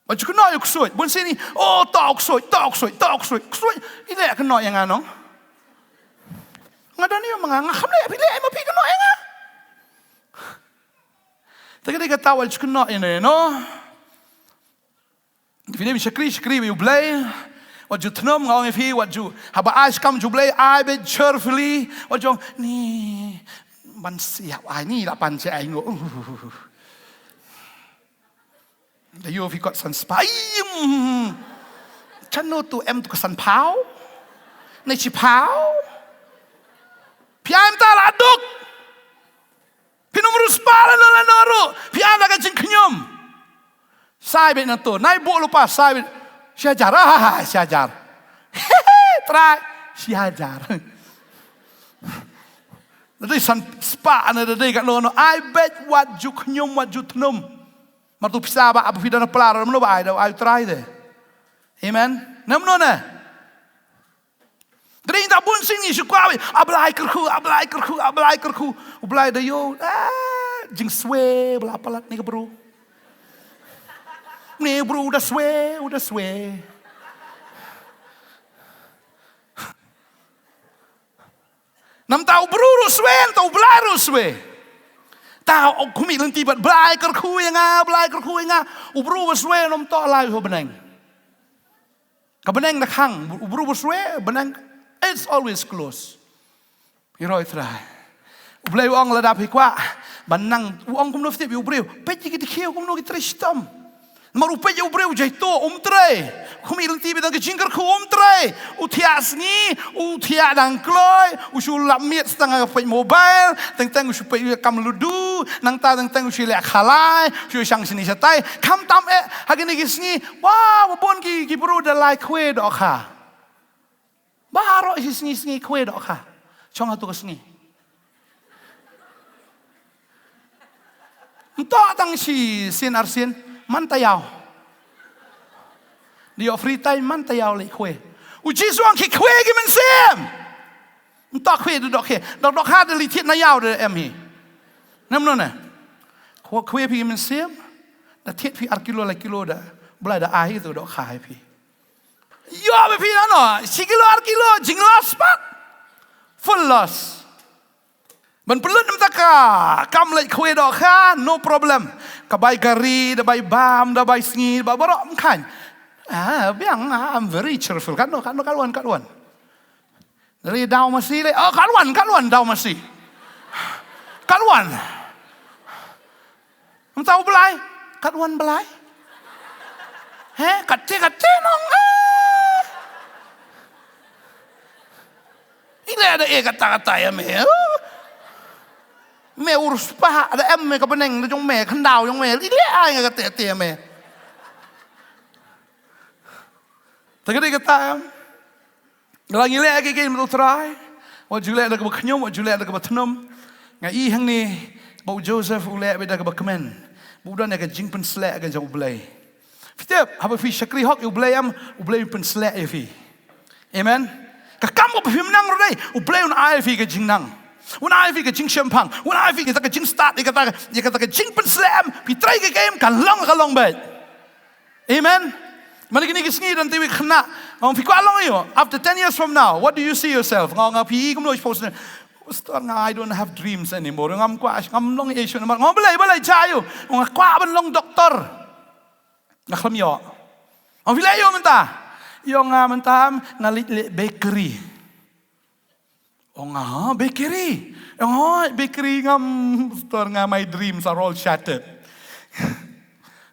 Ba ju kynnoh ïa u ksuid, bun sien i, oh, to u ksuid, to u ksuid, to u ksuid, ksuid. I leh kynnoh ïa nga, nong. Nga don ïa ma nga, nga kham leh, phi leh, ma phi kynnoh ïa nga. Te ka dei kata, wat ju kynnoh ïa ne, no. Phi dei ban shakri, shakri bad U Blei. Wat ju thnum, nga ong ïa phi, wat ju, haba ai skam jong U Blei, ai beit cheerfully. Wat ju ong, ni, ban siap ai, ni la pan che ai ngo. Uh. Da ïoh phi kot san spah. Im. Chano tu em tu ka san phaw. Ne chi phaw. Phi ai mynta la duk. Phin ym rus pa la no la no ru. Phi ai la ka jingkhñium. Sai beit na to. Nai buh lypa sai beit. Shi hajar. Ah, shi hajar. Trai. Shi hajar. Da dei san spah na da dei ka no no. Ai beit wat ju khñium wat ju thnum. Mar tu pisa ba, ba phi da na pla, mano ba ai da, ai Trai de. Amen. Namno ne. Dring ta bun sien ngi shu kwah, a Blai kyrkhu, a Blai kyrkhu, a Blai kyrkhu. U Blai da ïoh, ah, jingswe, ba la palat ne ka bru. Ne bru da swe, u da swe. Namta u bru ruh swe, namta u Blai ruh swe. Ta u khmih lynti bad Blai kyrkhu ïa nga, Blai kyrkhu ïa nga. U bru ba swe namta lai ha bneng. Ka bneng da khang, u bru ba swe, bneng, it's always close. Ïa roi Trai. U Blei u ong lada phi kwah ban nang, u ong kumno phi tip ïa u briew. Peit ïa ki dkhiew kumno ki trei shitom. Namar u peit ïa u briew jai to um trei. Khmih lynti bad ka jingkyrkhu um trei. U thiah sngi, u thiah dang kloi, u shu lap miet tang ha peit mobile, teng teng u shu peit ïa kam ludu, nangta teng teng u shu leh khalai, u shu shang shini shatai. Khamtam eh ha kine ki sngi, wa, wa bun ki, ki bru da lai khwe dohkha. Baroh shi sngi sngi khwe dohkha. Chong ha tu ka sngi. Mto tang shi sien ar sien, man taïaw. Di ïoh free time man taïaw leh khwe. U Jisu ong ki khwe ki mynsiem. Mto khwe da dohkha. Doh dohkha da leit thied na ïaw da em hi. Namno ne. Khwe khwe phi ki mynsiem. Da thied phi ar kilo lai kilo da. Blai da ai tu dohkha hi phi. Ïoh ba phi nano, shi kilo ar kilo, jing loss pat. Full loss. Ban pynlut mynta ka kam leit khwe dohkha, no problem. Ka bai kari, da bai bam, da bai sngi, da bai baroh ym khang. Ah, biang, ah, I'm very cheerful. Katno, katno, katwan, katwan. Dari daw masi leh. Oh, katwan, katwan, daw masi. Katwan. Mynta u Blai, katwan Blai. He, kate kate nong. Eh. I leh da eh kata kata ïa me. Me ur spah da em me ka bneng da jong me, khyndaw jong me. I leh ai nga kate kate ïa me. Te ka dei kata em. Lada ngi leh kiei kiei namar u Trai, wat ju leh da kaba khñium, wat ju leh da kaba thnum. Nga i hangne ba u Joseph u leh beit da kaba kmen. Ba u don ïa ka jingpynsleh ka jong u Blei. Phi tip, haba phi shakri hok ïa u Blei em, u Blei un pynsleh ïa phi. Amen. Ka kam kaba phim nang ruh dei, u Blei un ai ïa phi ka jingnang. Un ai ïa phi ka jingshemphang, un ai ïa phi kata ka jingstad, ïa kata, ïa kata ka jingpynsleh em, phi trei kiei kiei em, ka long, ka long beit. Amen. Mane kine ki sngi don te wi khynnah. Ong phi kwah long ïa u. After ten years from now, what do you see yourself? Nga ong phi kumno i suppose ne. "Pastor, nga, I don't have dreams anymore. Ngam kwah, ngam long ïa shuh namar." "Nga, balei, balei, jia ïa u." "Nga kwah ban long doktor." "Nga khlem ïoh." "Ong, phi leh ïa u mynta?" "Ïa nga mynta, nga leh, leh bakery." "Ong, ha, bakery?" "Ong, ha, bakery ngam, pastor, nga, my dreams are all shattered."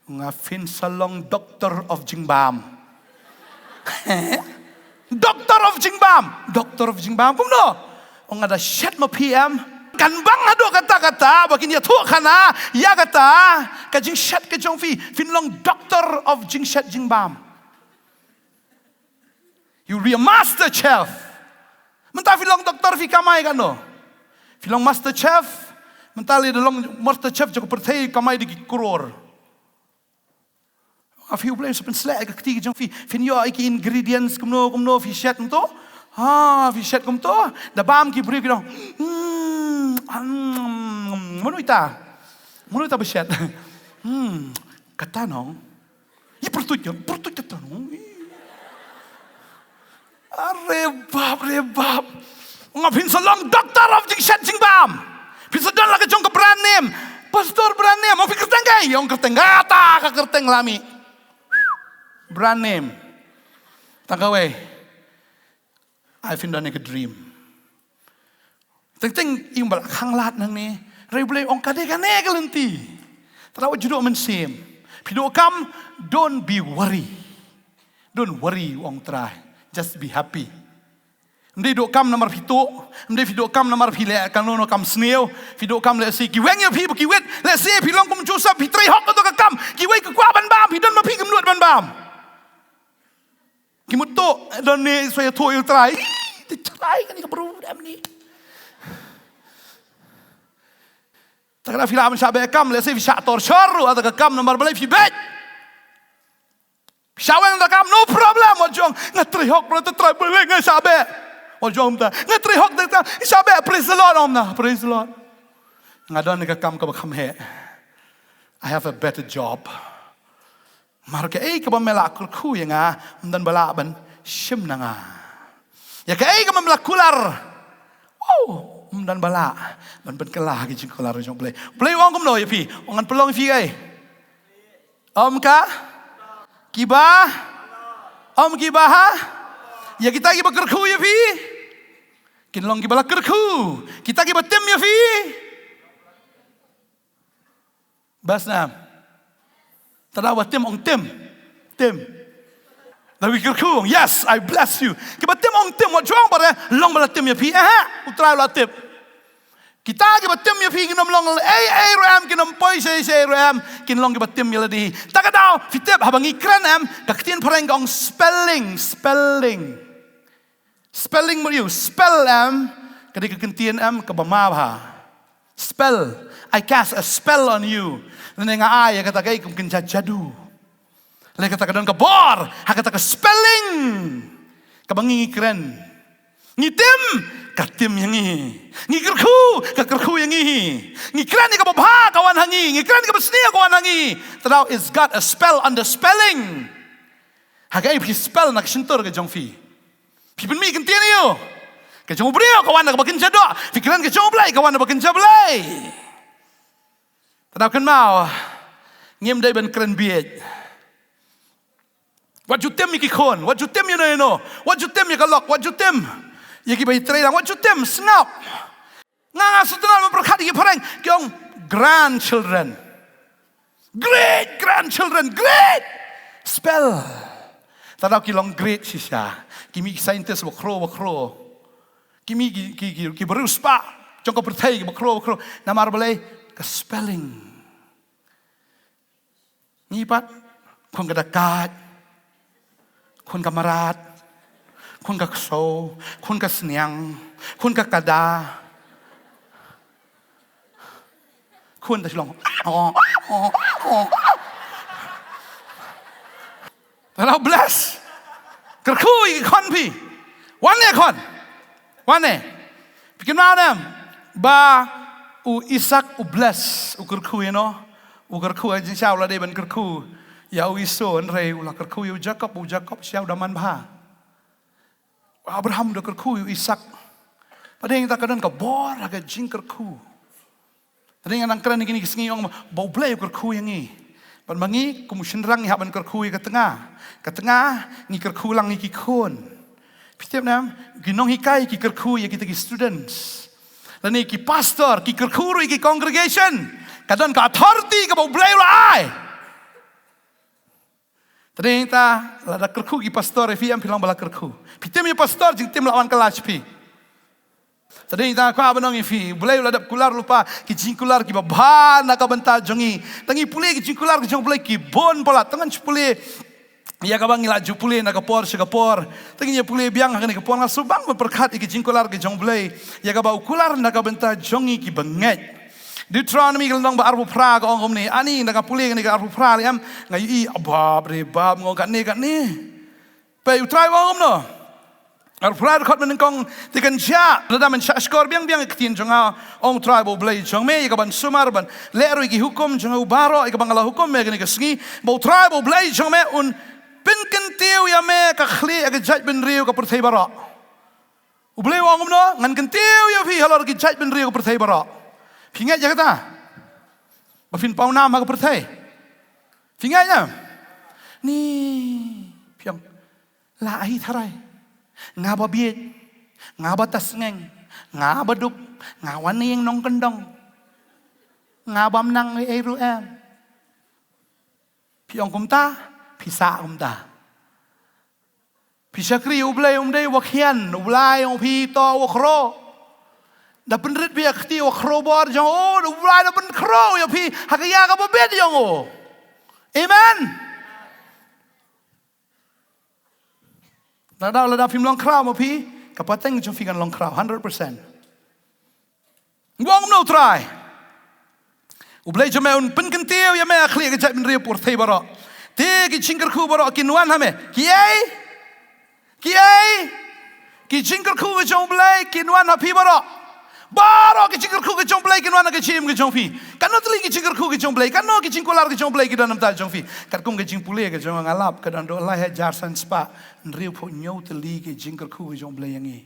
"Nga, phin sa long doctor of jingbam." "Doctor of jingbam?" "Doctor of jingbam kumno?" "Ong, nga da shet ma phi em. Kan bang haduh katta katta ba kin ïathuh khana ïa kata ka jingshet ka jong phi. Phin long doctor of jingshet jingbam. You'll be a master chef." "Mynta phi long doktor, phi kamai katno?" "Phi long master chef, mynta lei da long master chef jong ka pyrthei, kamai da ki kror." "Ong, phi, U Blei sa pynsleh ka kti ka jong phi. Phin ïoh ïa ki ingredients kumno kumno, phi shet kumto?" "Ha, phi shet kumto." Da bam ki briew ki dang, "Hmm, hmm, mano ita? Mano ita ba shet?" "Hmm, kata nong. Ïa pyrtuit ïa, pyrtuit kata nong." "Are bap, are bap. Nga, phin sa long doctor of jingshet jingbam. Phin sa don la ka jong ka brand name." "Pastor, brand name?" "Ong, phi kyrteng kaei?" "Ong, kyrteng kata, ka kyrteng la mih. Brand name." "Tang kawei. Ai phin don ïa ka dream." Teng teng ïa u ba la khanglad nangne. Hynrei U Blei u ong ka dei kane ka lynti. Te wat ju duh mynsiem. Phi duh kam, don't be worry. Don't worry, u ong U Trai. Just be happy. Ym dei duh kam namar phi tuh, ym dei phi duh kam namar phi leh kano kano kam sniew, phi duh kam lehse ki weng ïa phi ba ki wit, lehse phi long kum Joseph, phi trei hok kato ka kam, kiwei ki kwah ban bam, phi don ma phi kim nud ban bam. Ki mut tuh, don ne sa ïathuh ïa U Trai. Ih, te Trai kane ka bru dam ni. Te ka dei phi lah ban shah beh kam, lehse phi shah torture ruh ïa ka kam namar balei phi beh. Phi shah weng da kam, no problem, wat ju ong, nga trei hok, balei te Trai, balei nga shah beh. Wat ju ong kumta, nga trei hok, te Trai, nga shah beh, praise the Lord, ong kumta, praise the Lord. Nga don ka kam kaba kham heh. I have a better job. Namar kaei kaba me la kyrkhu ïa nga, ym don ba lah ban shim na nga. Ïa kaei kaba me la kular, wow, ym don ba lah ban pynkylla ha ki jingkular jong U Blei. U Blei u ong kumno ïa phi? U ong ngan pynlong ïa phi kaei? Ym ka? Kiba? Ym kiba ha? Ïa kita kiba kyrkhu ïa phi, kin long kiba la kyrkhu. Kita kiba tim ïa phi, bas nam. Te da ba tim, ong tim. Tim. Da ba kyrkhu, ong, yes, I bless you. Kiba tim, ong tim, wat ju ong ba re long ba la tim ïa phi. Eh, U Trai u la tip. Kita kiba tim ïa phi kin ym long ei ei ruh em, kin ym poi shei shei ruh em, kin long kiba tim ïa lade. Te ka daw phi tip haba ngi kren em, ka ktien phareng ka ong spelling, spelling. Spelling, mut ïa u spell em, ka dei ka kyntien em kaba ma bha. Spell, I cast a spell on you. Lane nga ai ïa kata kaei kum kin ja jadu. Lane kata ka don ka bor ha kata ka spelling kaba ngi ngi kren. Ngi tim, ka tim ïa ngi. Ngi kyrkhu, ka kyrkhu ïa ngi. Ngi kren ïa kaba bha, ka wan ha ngi. Ngi kren ïa kaba sniew, ka wan ha ngi. Te da, it's got a spell on the spelling. Ha kaei phi spell na ka shyntur ka jong phi? Phi pynmih kyntien ïa u, ka jong u briew ka wan na kaba kynja doh. Phi kren ka jong U Blei, ka wan na kaba kynja Blei. Te da kynmaw, ngim dei ban kren bieit. Wat ju tim ïa ki khun, wat ju tim ïa no ïa no, wat ju tim ïa ka lok, wat ju tim ïa kiba ïatrei lang, wat ju tim, sngap. Nga, nga sngewtynnat ban pyrkhat ïa ki phareng, ki ong grandchildren. Great grandchildren, great spell. Te da ki long great shisha. Ki mih ki scientist ba khraw ba khraw. Ki mih ki, ki, ki, ki briew spah jong ka pyrthei ki ba khraw ba khraw. Namar balei? Ka spelling. Ngi pat, khun ka dakait, khun ka mrad, khun ka ksew, khun ka sniang, khun ka kada. Khun ta shlong. Te da bless. Kyrkhu ïa ki khun phi. Wan ne khun. Wan ne. Phi kynmaw ne em ba u Isak u bless, u kyrkhu ïa no. U kyrkhu, ha jingshisha u la dei ban kyrkhu ïa u Esau, hynrei u la kyrkhu ïa u Jakob, u Jakob shisha u da man bha. U Abraham u da kyrkhu ïa u Isak. Pdeng ta ka don ka bor ha ka jingkyrkhu. Pdeng ngan nang kren ïa kine ki sngi ong ba U Blei u kyrkhu ïa ngi. Bad ma ngi kum u shynrang ngi hap ban kyrkhu ïa ka tnga. Ka tnga ngi kyrkhu lang ïa ki khun. Phi tip ne em, ki nonghikai ki kyrkhu ïa kita ki students. Lane ki pastor ki kyrkhu ruh ïa ki congregation. Ka don ka authority kaba U Blei u la ai. Tang ta lada kyrkhu ki pastor ïa phi, em phi long ba la kyrkhu. Phi tim ïa pastor, jingtim lah wan kylla sha phi. Tang ta kwah ban ong ïa phi, U Blei u la dep kular lypa ki jingkular kiba bha na ka bynta jong ngi. Tang ngi pule ki jingkular ki jong U Blei ki bun palat, tang ngan shu pule ïa kaba ngi la ju pule na ka por sha ka por. Tang ngi ïa pule biang ha kane ka por, nga sngewbang ban pyrkhat ïa ki jingkular ki jong U Blei ïa kaba u kular na ka bynta jong ngi kiba ngeit. Deuteronomy ka lynnong ba arphew phra ka ong kumne, ani da nga pule kane ka arphew phra lei em, nga ïohi, bap re bap, nga ong kane kane. Peit U Trai u ong kumno. Arphew phra dkhot mynnyngkong, te kan jia lada men shahshkor biang biang ïa ka ktien jong nga, ong U Trai ba U Blei jong me, ïa kaban sumar ban leh ruh ïa ki hukum jong nga baroh ïa kaba nga la hukum me kane ka sngi, ba U Trai ba U Blei jong me un pynkyntiew ïa me ka khlieh ïa ka jaitbynriew ka pyrthei baroh. U Blei u ong kumno, ngan kyntiew ïa phi halor ki jaitbynriew ka pyrthei baroh. Phi ngeit ïa kata? Ba phin paw nam ha ka pyrthei. Phi ngeit ïa? Ni, phi ong, la ai tharai. Nga ba bieit, nga ba tasngeng, nga ba duk, nga wan ïing nongkyndong. Nga bym nang ei ei ruh em. Phi ong kumta, phi sah kumta. Phi shakri U Blei um dei wa khian, U Blei ong phi to wa khro. Da pynrit phi ïa kti wa khro bor jong u, U Blei da pynkhro ïa phi ha ka ïa kaba bieit jong u. Amen. Lada, lada phim long khraw ma phi, ka pateng jong phi kan long khraw hundred percent. Ngong no trai. U Blei jong me un pynkyntiew ïa me ha khlieh ka jaitbynriew pyrthei baroh. Te ki jingkyrkhu baroh kin wan ha me. Kiei? Kiei? Ki jingkyrkhu ka jong U Blei kin wan ha phi baroh. Baroh ki jingkyrkhu ka jong U Blei kin wan ha ka jingim ka jong phi. Katno tylli ki jingkyrkhu ka jong U Blei, katno ki jingkular ka jong U Blei ki don na bynta jong phi. Katkum ka jingpule ka jong nga lap ka don haduh lai hajar san spah hynriewphew hynñiew tylli ki jingkyrkhu ka jong U Blei ïa ngi.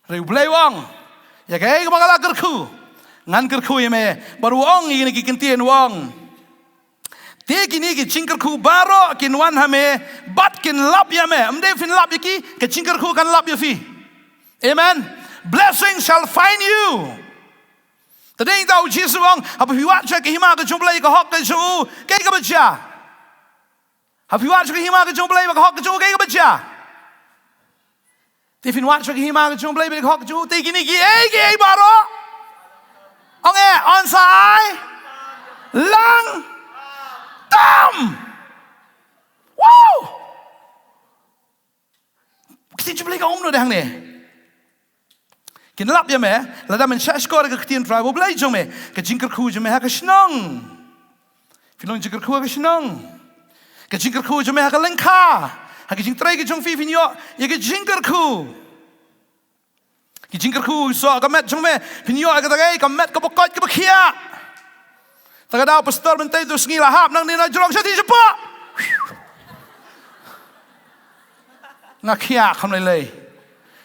Hynrei U Blei u ong, ïa kaei kaba nga la kyrkhu, ngan kyrkhu ïa me. Bad u ong ïa kine ki kyntien u ong, te kine ki jingkyrkhu baroh kin wan ha me bad kin lap ïa me. Ym dei phin lap ïa ki, ka jingkyrkhu kan lap ïa phi. Amen. Blessing shall find you. Te dei ta U Jisu u ong, haba phi wad sha ka hima ka jong U Blei, ka hok ka jong u, kaei kaba jia? Haba phi wad sha ka hima ka jong U Blei bad ka hok ka jong u, kaei kaba jia? Te phin wad sha ka hima ka jong U Blei bad ka hok ka jong u, te kine kiei kiei baroh, ong eh, yn sa ai lang tam. Wow! Ka ktien jong U Blei ka ong kumno da hangne? Kin lap ïa me, lada men shahshkor ïa ka ktien trai ba U Blei jong me, ka jingkyrkhu jong me ha ka shnong. Phin long jingkyrkhu ha ka shnong. Ka jingkyrkhu jong me ha ka lyngkha. Ha ka jingtrei ka jong phi phin ïoh ïa ka jingkyrkhu. Ka jingkyrkhu soh ka met jong me, phin ïoh ïa kata kaei, ka met kaba koit kaba khiah. Ta ka daw pastor mynta tu sngi la hap nangne na jrong sha ti shapoh. Nga khiah kham lei lei.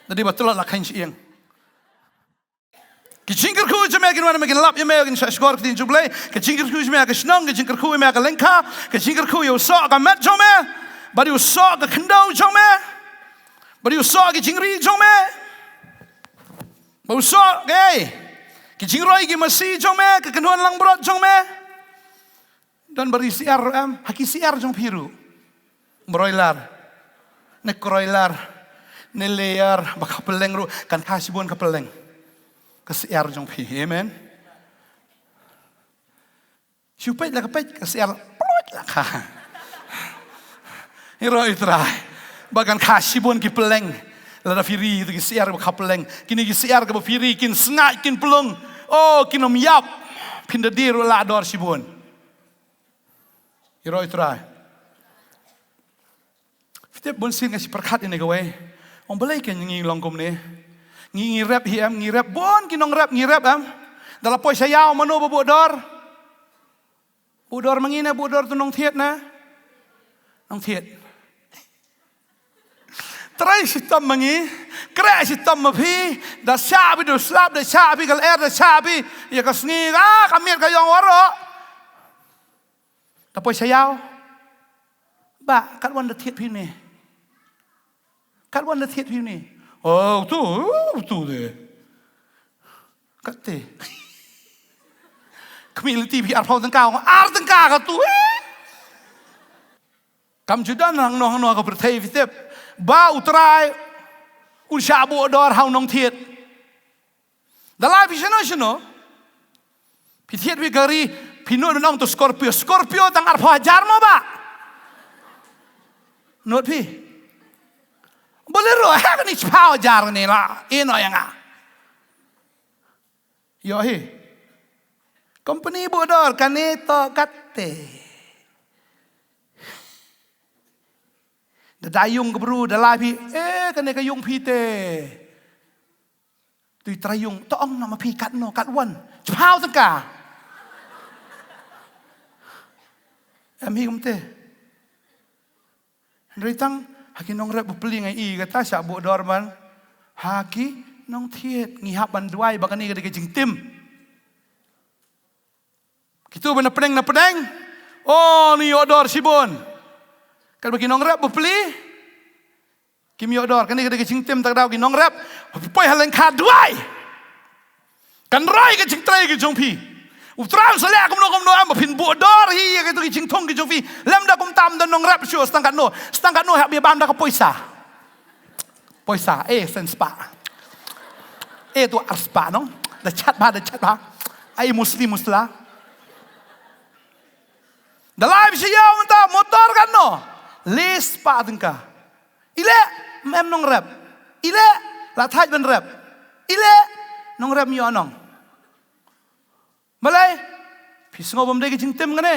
Da dei ba tlot la kheiñ shi ïing. Ka jingkyrkhu jong me kin wan ha me, kin lap ïa me, kin shahshkor ka ktien jong U Blei. Ka jingkyrkhu jong me ha ka shnong, ka jingkyrkhu ïa me ha ka lyngkha, ka jingkyrkhu ïa u soh ka met jong me, bad ïa u soh ka khyndew jong me, bad ïa u soh ka jingri jong me, bad u soh kaei, ka jingroi ka masi jong me, ka kynhun langbrot jong me. Don ba ri syiar ruh em, ha ki syiar jong phi ruh. Broiler. Ne kroiler. Ne layer, ba ka pylleng ruh, kan kha shibun ka pylleng. Ka syiar jong phi. Amen. Shu peit la ka peit, ka syiar, ploit la ka. Ïaroh ïa U Trai. Ba kan kha shibun ki pylleng. Lada phi ri ïa ki syiar ba ka pylleng. Kine ki syiar kaba phi ri kin sngaid kin pylung. Oh, kin ym ïap. Phin da die ruh la dor shibun. Ïaroh ïa U Trai. Phi tip bun sien nga shu pyrkhat ïa kane kawei. Ong balei kein ngi long kumne. Ngi, ngi rep hi em, ngi rep bun ki nongrep, ngi rep em. Da la poi sha ïaw mano ba buh dor. Buh dor ma ngi ne, buh dor tu nongthied ne. Nongthied. Trei shitom ma ngi, khreh shitom ma phi, da shah phi da slap, da shah phi ka lyer, da shah phi ïa ka sngi, ah, ka miet ka ïong waroh. Da poi sha ïaw. Bah, katwan da thied phi ne. Katwan da thied phi ne. Oh, tu, oh, tu de. Katte. Khmih lynti phi arphew tyngka, ar tyngka ka tu, eh. Kam ju don hangno hangno ka pyrthei phi tip ba U Trai un shah buh dor ha u nongthied. Da lai phi shano shano. Phi thied phi ka ri, phi nud ban ong to Scorpio. Scorpio tang arphew hajar mo bah. Nud phi. Bolero, ha kane shiphew hajar ne la. Ïehnoh ïa nga. Ïohi. Company buh dor kane to katte. Da da ïung ka bru da lai phi, eh, kane ka ïung phi te. Tui trai ïung, to ong na ma phi katno, katwan. Shiphew tyngka. Em hi kumte. Hynrei tang ha ki nongrep bapli nga i kata shah buh dor ban ha ki nongthied. Ngi hap ban duwai ba kane ka dei ka jingtim. Kitu ba na pdeng na pdeng. Oh, ni ïoh dor shibun. Katba ki nongrep bapli kim ïoh dor. Kane ka dei ka jingtim, ta ka daw ki nongrep, poi ha lyngkha duwai. Kan roi ka jingtrei ka jong phi. U Trai un sa leh kumno kumno em ba phin buh dor hi ïa kito ki jingthung ki jong phi. Lymda kumta ym don nongrep shuh, sa tang katno, sa tang katno hap ïa bam da ka poisa. Poisa, eh, sen spah. Eh, tu ar spah nong. Da chat ba, da chat ba. Ai musli musla. Da lai phi sha ïaw mynta motor katno. Le spah tyngka. I leh, ym em nongrep. I leh, la thait ban rep. I leh, nongrep ym ïoh nong. Balei? Phi sngew bym dei ka jingtim kane.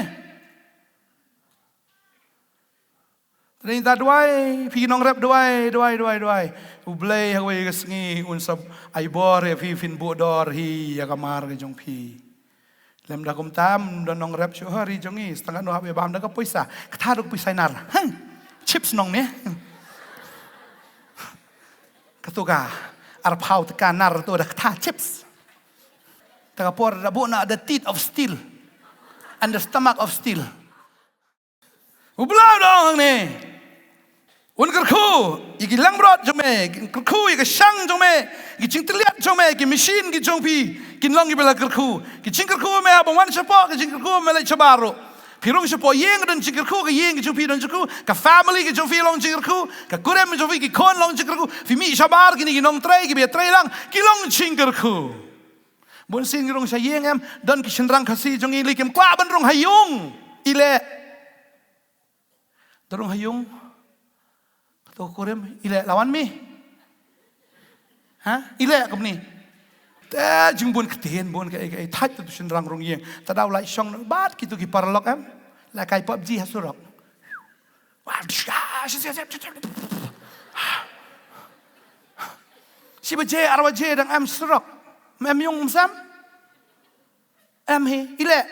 Te dei ta duwai, phi nongrep duwai, duwai, duwai, duwai. U Blei ha kawei ka sngi un sa ai bor ïa phi phin buh dor hi ïa ka mar ka jong phi. Lymda kumta ym don nongrep shuh ha ri jong ngi, sa tang katno hap ïa bam da ka poisa. Kata duk poisa nar. Hang. Chips nong ne. Katu ka arphew tyngka nar tu da kata chips. Ta ka por da buh na the teeth of steel and the stomach of steel. U Blei u dang ne. Un kyrkhu ïa ki langbrot jong me, kyrkhu ïa ka shang jong me, ki jingtylliat jong me, ki machine ki jong phi kin long kiba la kyrkhu. Ki jingkyrkhu me haba wan shapoh, ki jingkyrkhu me leit shabar ruh. Phi rung shapoh ïing, don jingkyrkhu, ka ïing ki jong phi don jingkyrkhu, ka family ki jong phi long jingkyrkhu, ka kurim ki jong phi ki khun long jingkyrkhu. Phi mih shabar, kine ki nongtrei kiba ïatrei lang ki long jingkyrkhu. Bun sien ngi rung sha ïing em, don ki shynrang Khasi jong ngi lei kim kwah ban rung ha ïung. I leh. Da rung ha ïung. Kato kurim, i leh la wan mi. Ha? I leh kumne. Te jingbun ktien bun kaei kaei, thait tu shynrang rung ïing. Ta daw lai shong bad kitu ki paralok em. La kai PUBG ha surok. Shi baje, ar baje dang em surok. Em ïung, em sam. Em hi, i leh.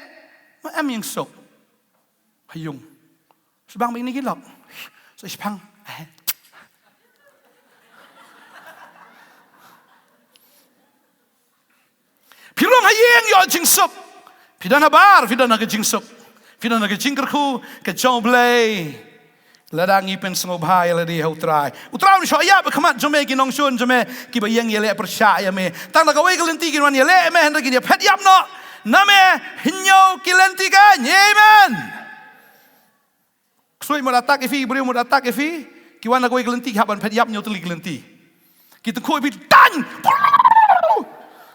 Em ïing suk. Ha ïung. Shibang ba ine ki lok. So shibang. Phi rung ha ïing ïoh jingsuk. Phi don habar, phi don ha ka jingsuk. Phi don ha ka jingkyrkhu ka jong U Blei. Lada ngi pynsngewbha ïa lade ha U Trai, U Trai un shu ïap ha khmat jong me ki nongshun jong me kiba ïeng ïaleh pyrshah ïa me. Tang da kawei ka lynti kin wan ïaleh ïa me hynrei kin ïaphet ïap noh na me hynñiew ki lynti kein. Amen. Ksuid mut attack ïa phi, briew mut attack ïa phi, ki wan da kawei ka lynti ki hap ban phet ïap hynñiew tylli ki lynti. Ki tyngkhuh ïa phi, tang!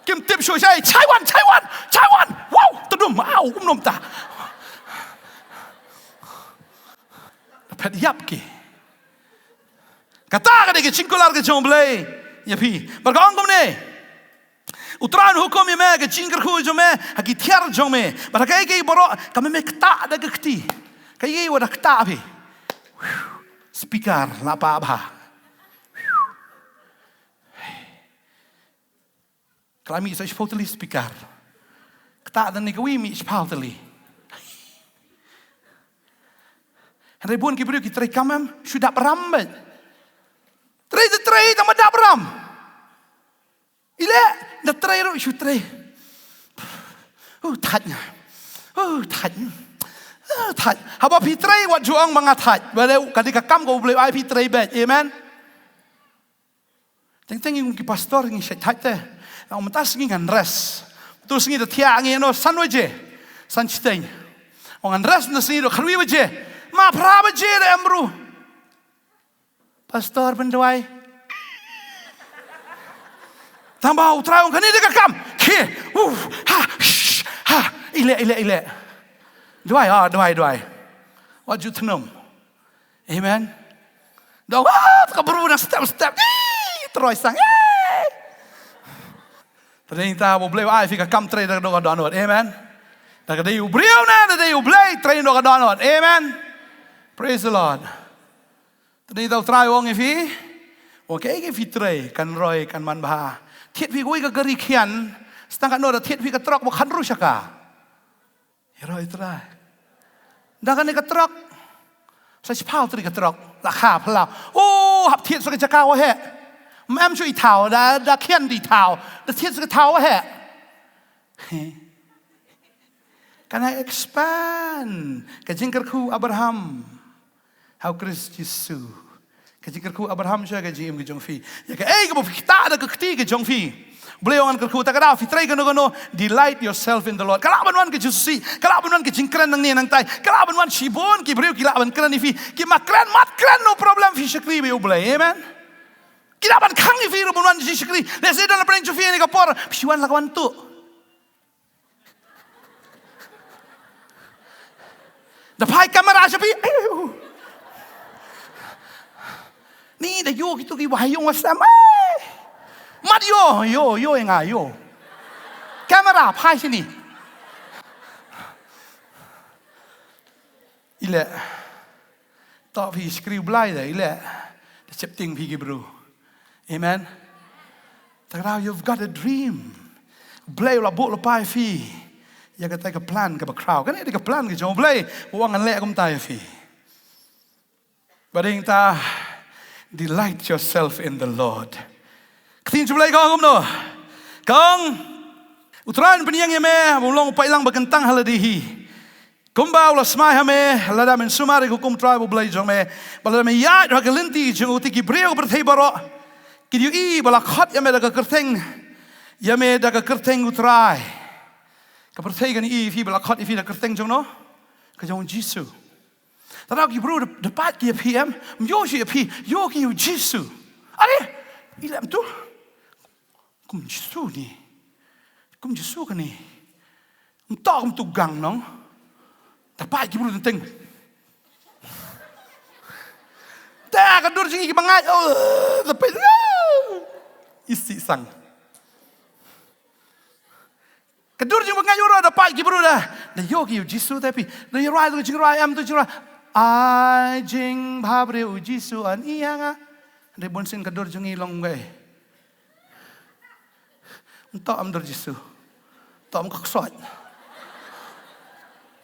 Kim tip shuh shai, shai wan, shai wan, shai wan. Wow, tdum, au, um num ta. Phet ïap ki. Kata ka dei ka jingkular ka jong U Blei ïa phi. Bad ka ong kumne. U Trai un hukum ïa me, ka jingkyrkhu jong me ha ki thiar jong me. Bad ha kaei kaei baroh ka mem ktah da ka kti. Kaei wat da ktah phi. Speaker la pah bha. Ka la mih sa shiphew tylli speaker. Ktah da kane kawei mih shiphew tylli. Hynrei bun ki briew ki trei kam em, shu dap ram beit. Ei, tang ba dap ram. Ile, da trei ruh shu trei. Uh, thait nga. Uh, thait. Uh, thait. Haba phi trei wat ju ong ba nga thait. Ba dei ka dei ka kam ka U Blei ai phi trei beit. Amen. Teng teng ngi ki pastor ngi shait thait te. Nga ong mynta sngi ngan rest. Tu sngi da thiah ngi no san baje. San chiteng. Ong ngan rest na sngi do khatwi baje. Ma phra baje da em bru. Pastor pynduwai. Tang ba U Trai ong kane dei ka kam. Khie. Uf. Ha. Shh, ha. Ile, ile, ile. Duwai, ah, duwai, duwai. Wat ju thnum. Amen. Dong, ah, ka bru na step, step. Ih, troi sang. Ih. Tadi ta U Blei ai phi ka kam trei da ka dohnud. Amen. Da ka dei u briew ne, da dei U Blei trei da ka dohnud. Amen. Praise the Lord. Tadi ta U Trai ong ïa phi. Ong kaei kaei phi trei, kan roi, kan man bha. Thied phi kawei ka kari khian, stang katno da thied phi ka trok ba khatduh sha ka. Ïaroh ïa U Trai. Da kane ka trok. Sa shiphaw tri ka trok. La kha phyllaw. Oh, hap thied sa ka jaka wa heh. Em shu i thaw, da, da khian di thaw. Da thied sa ka thaw wa heh. He. Can I expand ka jingkyrkhu Abraham? Ha u Khrist Jisu. Ka jingkyrkhu Abraham sha ka jingim ka jong phi. Ïa kaei kaba phi ktah da ka kti ka jong phi. Blei ong ngan kyrkhu ta ka daw phi trei kano kano, delight yourself in the Lord. Ka lah ban wan ka jingsngewsih, ka lah ban wan ka jingkren nangne nangtai, ka lah ban wan shibun ki briew ki lah ban kren ïa phi. Ki ma kren mat kren no problem phi shakri bad U Blei. Amen. Ki lah ban khang ïa phi ruh ban wan jingshakri. Lehse don la pdeng jong phi ïa kane ka por phi wan la ka wan tu. Da phai kamera sha phi. Aiu. Ni da ïoh kitu ki wahai ïong wa sem. Ai. Mat ïoh, ïoh, ïoh ïa nga ïoh. Kamera phai shini. Ile. Toh phi shakri U Blei da ile. Da sheptieng phi ki bru. Amen. Ta ka daw you've got a dream. Blei u la buh lypa ïa phi. Ïa kata ka plan kaba khraw. Kane dei ka plan ka jong U Blei. U ong ngan leh kumta ïa phi. Ba dei ta delight yourself in the Lord. Ka ktien U Blei ka ong kumno. Ka ong U Trai un pynïeng ïa me, ba un long u paidlang ba kyntang ha lade hi. Kumba u la smai ha me, lada men sumar ïa ka hukum Trai ba U Blei jong me, bad lada me ïaid ha ka lynti jong u, te ki briew ka pyrthei baroh kin ïohi ba la khot ïa me da ka kyrteng, ïa me da ka kyrteng U Trai. Ka pyrthei kan ïohi ïa phi ba la khot ïa phi da ka kyrteng jong no, ka jong U Jisu. Tang ki briew da, da pait ki ïa phi em, ym ïoh shuh ïa phi, ïoh ki ïa U Jisu. Are, i lem tu. Kum Jisu ni. Kum Jisu kane. Ym toh kum tu gang nong. Da pait ki briew teng teng. Te ka dur jong ngi kiba ngeit. Oh, da pait. Isih sang. Ka dur jong ba ngeit u ro da pait ki briew da. Da ïoh ki ïa U Jisu te phi. Da ïa rwai tu jingrwai em tu jingrwai. Ai jingbhabriew U Jisu an ïa nga. Dei bun sien ka dur jong ngi long wei. Ym toh am dur Jisu. Toh am ka ksoit.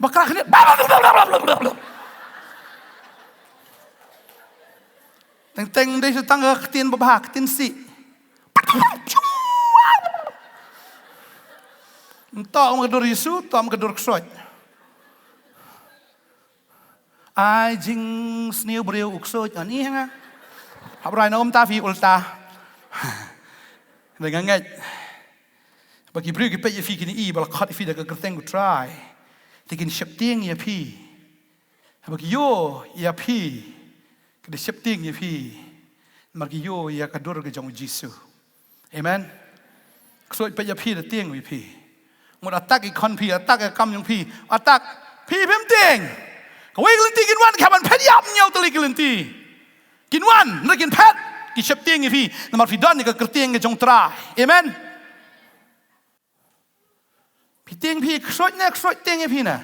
Bakra khniat. Teng teng dei sa tang ka ktien babha, ktien sih. Ym toh am ka dur Jisu, toh am ka dur ksoit. Ai jingsniew briew u ksuid, ani hanga. Hap rai na um ta phi ulta. Dei nga ngeit ba ki briew ki peit ïa phi, kin i ba la khot ïa phi da ka kyrteng U Trai, te kin sheptieng ïa phi. Haba ki ïoh ïa phi, ki da sheptieng ïa phi. Namar ki ïoh ïa ka dur ka jong U Jisu. Amen. Ksuid peit ïa phi da tieng ïa phi. Mut attack i khon phi, attack i kam jong phi, attack. Phi phim tieng. Kawei ka lynti kin wan, ka ban phet ïap ñiew tylli ka lynti. Kin wan, hynrei kin phet, ki sheptieng ïa phi. Namar phi don ïa ka kyrteng ka jong U Trai. Amen. Phi tieng phi ksuid ne, ksuid tieng ïa phi ne.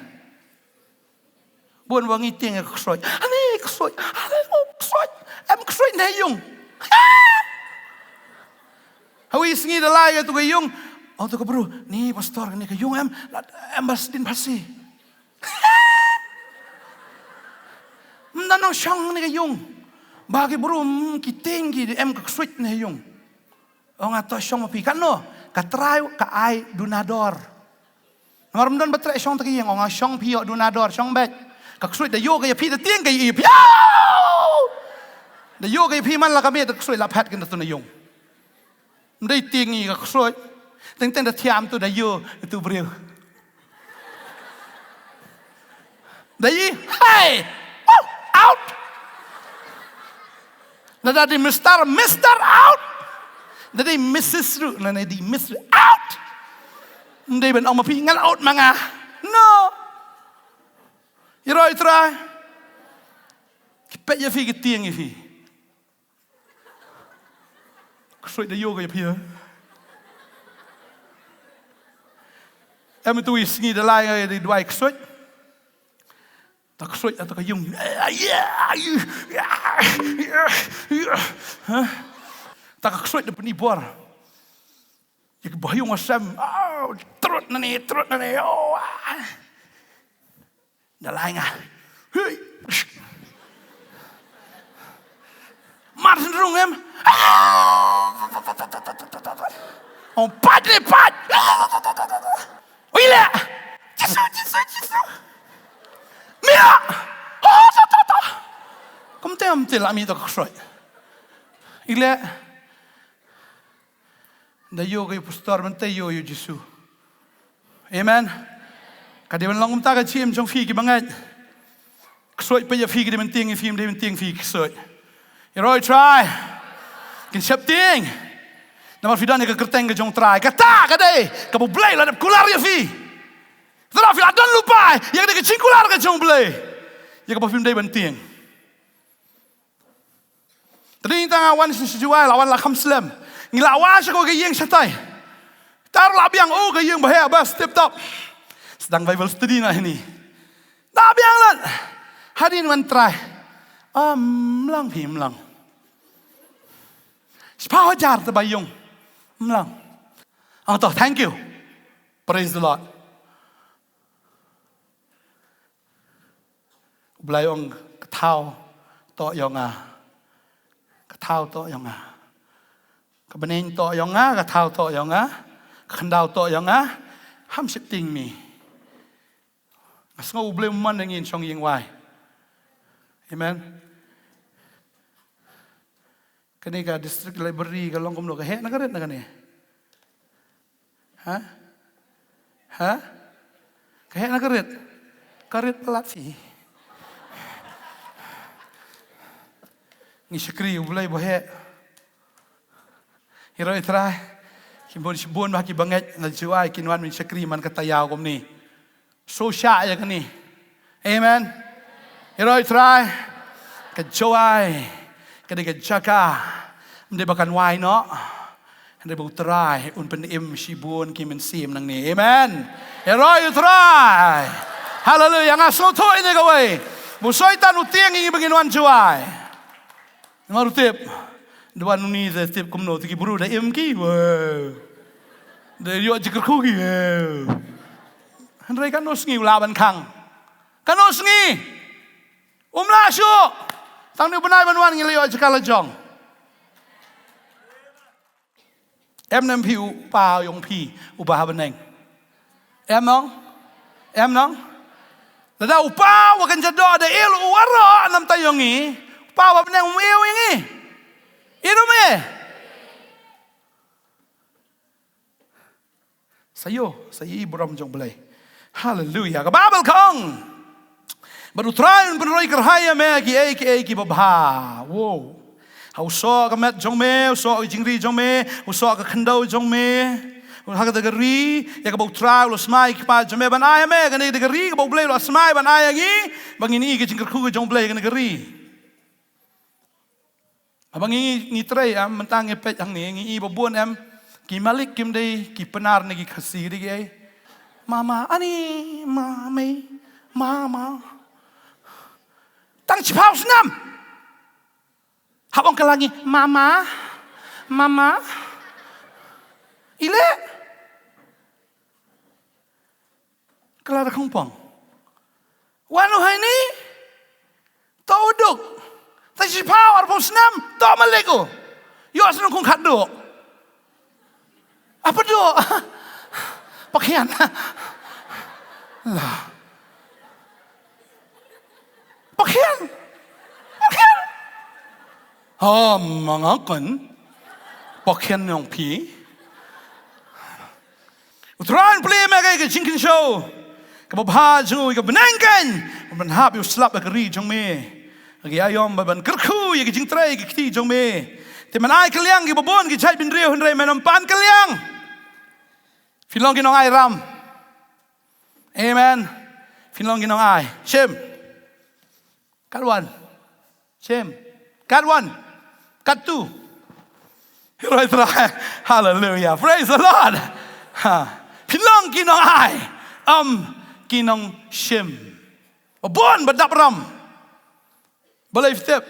Bun ba ngi tieng ïa ksuid. Ani ksuid, ani ksuid. Em ksuid ne ïung. Hawi sngi da lai ïa tu ka ïung. Oh tu ka bru, ni pastor ni ka ïung em, em bas din pasi. Mna nong shong ni ka ïung. Ba ki brum ki tieng ki em ka ksuid ne ha ïung. Ong nga to shong ma phi katno, ka trai ka ai duna dor. Namar ym don ba treh shong ta ka ïing, ong nga shong phi ïoh duna dor, shong beit. Ka ksuid da ïoh ka ïa phi da tieng ka ïa phi. Au! Da ïoh ka ïa phi man la ka miet da ksuid la phet kin da tu na ïung. Ym dei tieng i ka ksuid. Teng teng da thiam tu da ïoh tu briew. Da i, hey! Woo! Out! Da da di mister, mister out! Da di missus ruh, na di miss ruh, out! Ym dei ban ong ma phi ngan out ma nga. No! Ïa roi trai. Ki peit ïa phi ki tieng ïa phi. Ksuid da ïoh ka ïa phi. Em tu i sngi da lai ngai di duai ksuid. Ta ksuid ta ka ïung. Ha? Ta ka ksuid da bni bor. Ïa ka ba ïung asem. Oh, trut na ni, trut na ni. Oh, ah. Da lai nga. Hei. Mar syn rung em. Oh, pat ni pat. Oi le. Jisu, Jisu, Jisu. Mia. Oh, ta, ta, ta. Kum te am te la mi to ka ksuid. Ile. Da ïoh ka ïa u pastor ban te ïoh ïa u Jisu. Amen. Ka dei ban long kumta ka jingim jong phi ki bangeit. Ksuid peit ïa phi ka dei ban tieng ïa phi, ym dei ban tieng phi ksuid. Ïa roi trai. Kin sheptieng. Namar phi don ïa ka kyrteng ka jong trai. Kata ka dei kaba u Blei la dep kular ïa phi. Tara phi la don lypa ïa ka dei ka jingkular ka jong u Blei. Ïa kaba phim dei ban tieng. Tadi tang wan sha Jowai la wan la kham slem. Ngi la wan sha ko ka ïing shatai. Tar la biang, oh, ka ïing ba heh bas tip top. Sdang Bible study na hini. Da biang lat. Hadien wan trai. Ym long phi, ym long. Shiphew hajar te ba ïung. Ym long. Oh to, thank you. Praise the Lord. U Blei ong ka thaw to ïong nga. Ka thaw to ïong nga. Ka bneng to ïong nga, ka thaw to ïong nga. Ka khyndaw to ïong nga. Ham sheptieng mi. Nga sngew U Blei u mon ïa ngi shong ïing wai. Amen. Kane ka district library ka long kumno, ka heh na ka rit na kane? Ha? Ha? Ka heh na ka rit? Ka rit palat phi. Ngi shakri U Blei ba heh. Ïa roi trai. Ki bun shibun ba ki bangeit na Jowai kin wan min shakri man ka taïaw kumne. So shah ïa kane. Amen. Ïa roi trai. Ka Jowai. Ka dei ka jaka. Ym dei ba kan wai noh. Hynrei ba u Trai un pynim shibun ki mynsiem nangne. Amen. Ïa roi u Trai. Haleluia. Nga sngewthuh ïa kawei. Ba u Soitan u tieng ïa ngi ba ngin wan Jowai. Nga ruh tip. Da wan uni te tip kumno te ki bru da im ki. Wow. Da ïoh jingkyrkhu ki. Wow. Hynrei kano sngi u lah ban khang. Kano sngi. Um lah shuh. Tang ni u bnai ban wan ngi la ïoh jaka la jong. Em ne em phi u pa ïong phi uba ha bneng. Em nong? Em nong? Lada u pa wa kan jadoh da el u waroh nam ta ïong ngi. U pa wa bneng um ïew ïong ngi. Ïew me. Sa ïoh, sa ïoh i burom jong Blei. Haleluia. Ka Baibl ka ong. Bad u Trai un pynroi kyrhai ïa me kiei kiei kiba bha. Wow. Ha u soh ka met jong me, u soh ka jingri jong me, u soh ka khyndew jong me. Ha kata ka ri, ïa kaba u Trai u la smai kpa jong me ban ai ïa me, kane ka ri kaba u Blei u la smai ban ai ïa ngi, ba ngin i ka jingkyrkhu ka jong u Blei kane ka ri. Haba ngi, ngi trei em, mynta ngi peit hangne, ngi i ba bun em, ki malik kim dei, ki Pnar ne ki Khasi dei ki ei. Mama, ani, mami, mama. Tang chiphaw snem. Hap ong ka la ngi, mama, mama. Ile. Ka la da khongpong. Wan u hai ni. To u duk. Tang shiphew arphew snem, to malik u. Ïoh snem kong khatduh. Apa duh? Pakhian. Lah. Pakhian. Pakhian. Ha, mangakun. Pakhian yong phi. U Trai un plie me ka jingkynshew kaba bha jong u, ka bneng kein, ban hap ïa u slap ha ka ri jong me. Ka aïom ba ban kyrkhu ïa ka jingtrei ka kti jong me. Te men ai kylliang kiba bun ki jait bynriew, hynrei men ym pan kylliang. Phin long ki nongai ram. Amen. Phin long ki nongai shim. Kat wan. Shim. Kat wan. Kat tu. Right, right. Hallelujah. Praise the Lord. Ha. Phin long ki nongai. Ym ki nongshim. Ba bun ba dap ram. Balei phi tip?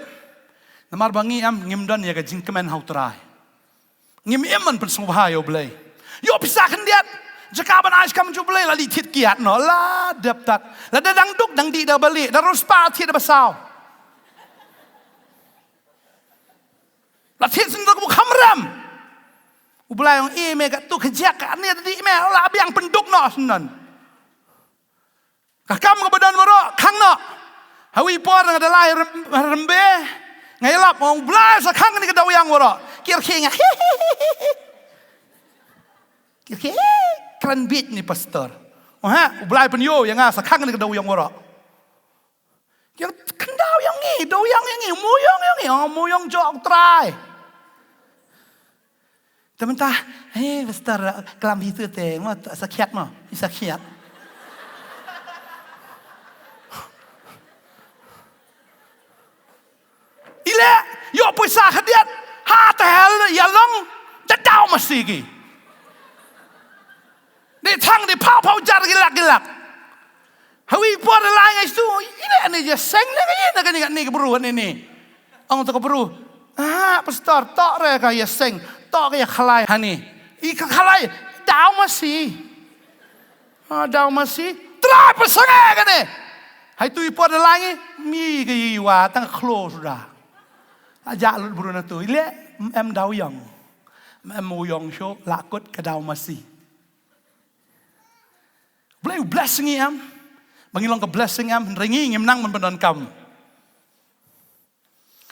Namar ba ngi em ngim don ïa ka jingkmen ha u Trai. Ngim im ban pynsngewbha ïa u Blei. Ïoh pisa khyndiat. Jaka ban ai skam jong u Blei la dih thied kiad noh, la dep tat. Lada dang duk dang dih da ba lieh, da riewspah thied da ba saw. La thied shen da ka buk hamrem. U Blei ong, i me, katu ka jaka ne da dih me, la biang pynduk noh shen. Ka kam kaba don baroh khang noh. Hawi por nga da lai rem-, rymbe. Nga ïalap, ong, Blei, sa khang kane ka daw ïang baroh. Kyrkhu nga. Kyrkhu, kren bit ni pastor. Oh ha, u Blei pynïoh ïa nga sa khang kane ka daw ïang baroh. Ïa ka daw ïang ngi, daw ïang ïang ngi, mu ïong ïang ngi, oh, mu ïong jong u Trai. Te mynta, eh, pastor, klam phi tu te, mo, sakhiat mo, sakhiat. Ile, ïoh pisa khyndiat, ha te hel, ïa long, da daw masi ki. Dei thang dei phaw phaw jar ki lak ki lak. Hawi por lai ngai stu, ile ane ïa seng ne ka ïa ne ka ni ka ni ka bru ane ni. Ong to ka bru. Ah, pastor, to re ka ïa seng, to ka ïa khalai hani. I ka khalai, daw masi. Ah, daw masi. Trai pasang eh ka ne. Hai tu i por lai ngi, mi ka i wa tang close da. Aja lut bru na tu, ile em daw ïong. Em u ïong sho, la kut ka daw masi. Blei u bless ngi em. Ba ngi long ka blessing em, hynrei ngi ngim nang ban pyndonkam.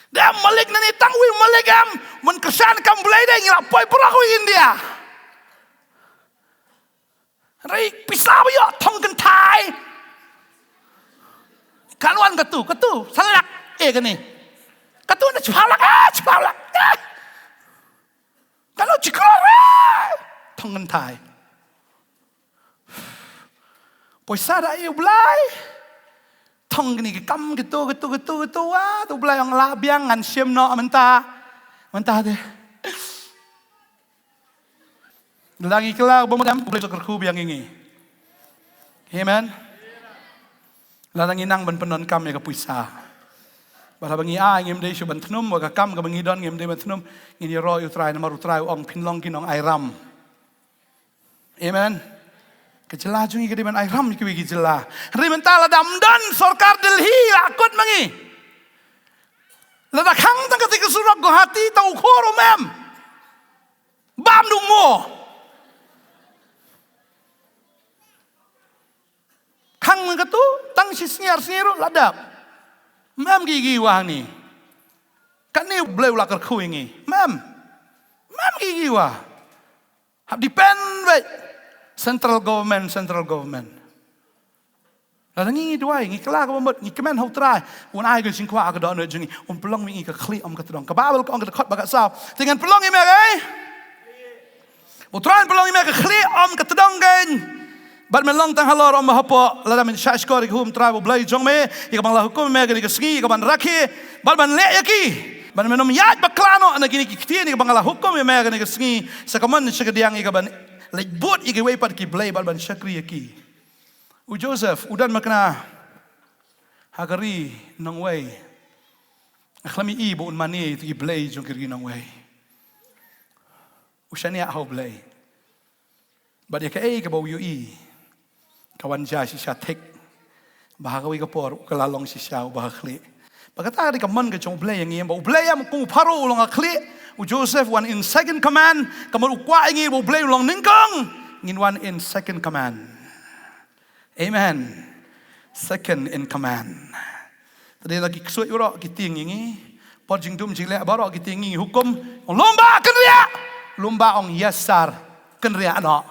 Dei malik na ni tang wi malik em, man kyrshan kam Blei dei ngi la poi bro ko India. Hynrei pisa ba ïoh thong kynthai. Kan wan katu, katu, salak, eh kane. Katu na chiphalak, ah, chiphalak, ah. Kan wan chikror, ah. Thong kynthai. Poisa da ïa u Blei. Thong kane ki kam kitu, kitu, kitu, kitu, ah, tu Blei ong la biang ngan shim noh mynta. Mynta te. Lada ngi kylla ba mut em, u Blei u kyrkhu biang ïa ngi. Amen. Lada ngi nang ban pyndonkam ïa ka poisa. Bad haba ngi ai ngim dei shuh ban thnum, wa ka kam kaba ngi don ngim dei ban thnum, ngin ïaroh ïa u Trai namar u Trai u ong phin long ki nongai ram. Amen. Ka jylla jong ngi ka dei ban ai ram ïa kiwei ki jylla. Hynrei mynta lada ym don sorkar Delhi la kut ma ngi. Lada khang tang kata ka surok Guwahati tang u khor um em. Bam du mo. Khang nang katu tang shi sngi ar sngi ruh la dap. Ym em ki ki wah ni. Kane u Blei u la kyrkhu ïa ngi. Ym em. Ym em ki ki wah. Hap depend beit. Central government, central government. Lada ngi duwai, ngi kylla kaba mut, ngi kmen ha u Trai. Un ai ka jingkwah ka dohnud jong ngi. Un pynlong ïa ngi ka khlieh ym ka tdong. Ka Baibl ka ong ka dkhot ba ka saw. Te ngan pynlong ïa me, eh? U Trai un pynlong ïa me ka khlieh ym ka tdong kein. Bad men long tang halor ym hapoh, lada men shah shkor ïa ka hukum Trai ba u Blei jong me, ïa ka ban la hukum ïa me kane ka sngi, ïa ka ban rakhe, bad ban leh ïa ki. Bad men ym ïaid bakla noh na kine ki ktien, ïa ka ban la hukum ïa me kane ka sngi, sa ka mon sha ka diang, ïa ka ban leit bud ïa kiwei pat ki blei bad ban shakri ïa ki. U Joseph u don makna ha ka ri nongwei. Khlem i ba un mane ïa ki blei jong ki ri nongwei. U shaniah ha u Blei. Bad ïa kaei kaba u ïohi ka wan jia shisha thik. Ba ha kawei ka por u ka la long shisha uba ha khlieh. Ba kata ka dei ka mon ka jong U Blei ïa ngi, ba U Blei em, kum u Pharaoh u long ha khlieh, u Joseph wan in second command, ka mut u kwah ïa ngi ba U Blei u long nyngkong, ngin wan in second command. Amen. Second in command. Te dei la ki ksuid baroh ki tieng ïa ngi. Por jingdum jingleh baroh ki tieng ïa ngi, hukum. Lum ba kynriah. Lum ba ong yes sir. Kynriah noh.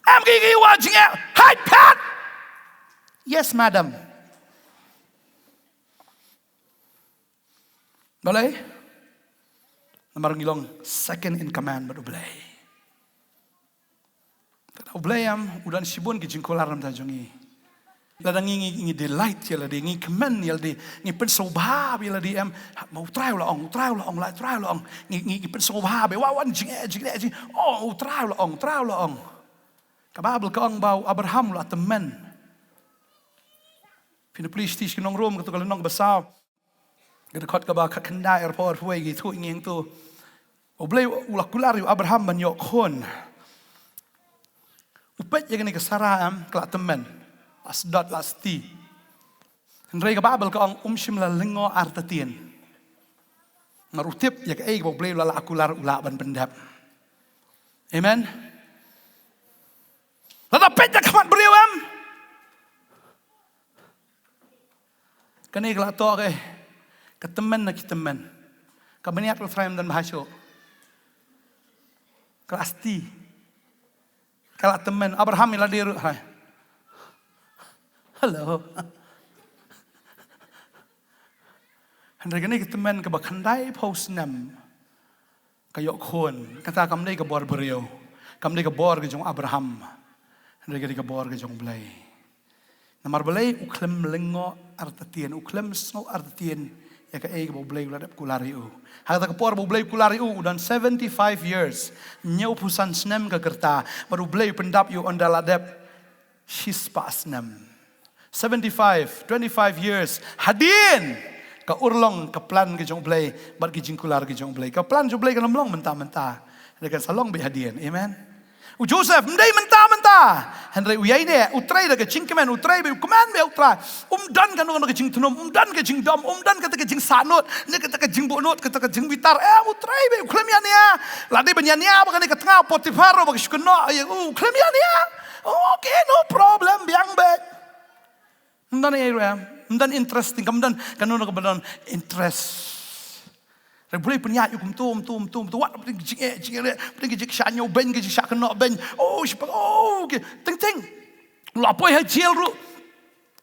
Em ki ki wa jingeh. Hai pat. Yes madam. Balei? Namar ngi long second in command bad U Blei. Te da U Blei em, u don shibun ki jingkular na bynta jong ngi. Lada ngi, ngi, ngi delight ïa lade, ngi kmen ïa lade, ngi pynsngewbha ïa lade em. Ma U Trai u la ong, U Trai u la ong, la U Trai u la ong. Ngi, ngi, ngi pynsngewbha ba wan jingeh, jingeh, jingeh. Oh, U Trai u la ong, U Trai u la ong. Ka Baibl ka ong ba u Abraham u la tymmen. Phin ïa plie sha ki nong Rom, kato ka lynnong ba saw. Ka dkhot kaba khatkhyndai, arphew, arphew wei, ngi ïathuh ïa ngi hangto. U Blei u la kular ïa u Abraham ban ïoh khun. U peit ïa kane ka Sarah em, ka la tymmen. La sdot, la sti. Hynrei ka Baibl ka ong um shym la lyngngoh artatien. Namar u tip ïa kaei kaba U Blei u la, la kular u lah ban pyndep. Amen. Lada peit da ka khmat briew em. Kane ka la toh ka, ka tymmen na ki tymmen. Ka bniat U Trai um don bha shuh. Ka la sti. Ka la tymmen. Abraham ïa lade ruh hai. Hello. Hynrei kane ka tymmen kaba khyndaiphew snem. Ka ïoh khun, kata kam dei ka bor briew, kam dei ka bor ka jong Abraham. Hynrei ka dei ka bor ka jong U Blei. Namar balei? U khlem lyngngoh artatien, u khlem sngew artatien ïa kaei kaba U Blei u la dep kular ïa u. Ha kata ka por ba U Blei u kular ïa u, u don seventy-five years, hynñiewphew san snem ka rta, bad U Blei u pyndap ïa u ynda la dep shispah snem. Seventy-five, twenty-five years. Hadien ka urlong ka plan ka jong U Blei bad ki jingkular ki jong U Blei. Ka plan jong U Blei kan ym long mynta mynta. Hynrei kan sa long beit hadien. Amen. U Joseph, ym dei mynta mynta. Hynrei u ïaineh, u trei da ka jingkmen, u trei beit, u kmen beit ïa U Trai. Um don kano kano ka jingthnum, um don ka jingdom, um don kata ka jingsahnut, ne kata ka jingbuhnud, kata ka jingbitar. Eh, u trei beit, u khlem ïania. Lada ban ïania bad kane ka tnga Potiphar, bad ka shu kynnoh ïa u, u khlem ïania. Okay, no problem, biang beit. Ym don ei ruh em, ym don interesting, kam don, kano kano kam don interest. Hynrei U Blei u pynïaid ïa u kumto, kumto, kumto, kumto, wat pdeng jingeh, jingeh, pdeng jingshah ñiewbeiñ, jingshah kynnoh beiñ. Oh, shipang, oh, okay. Teng teng. La poi ha jail ruh.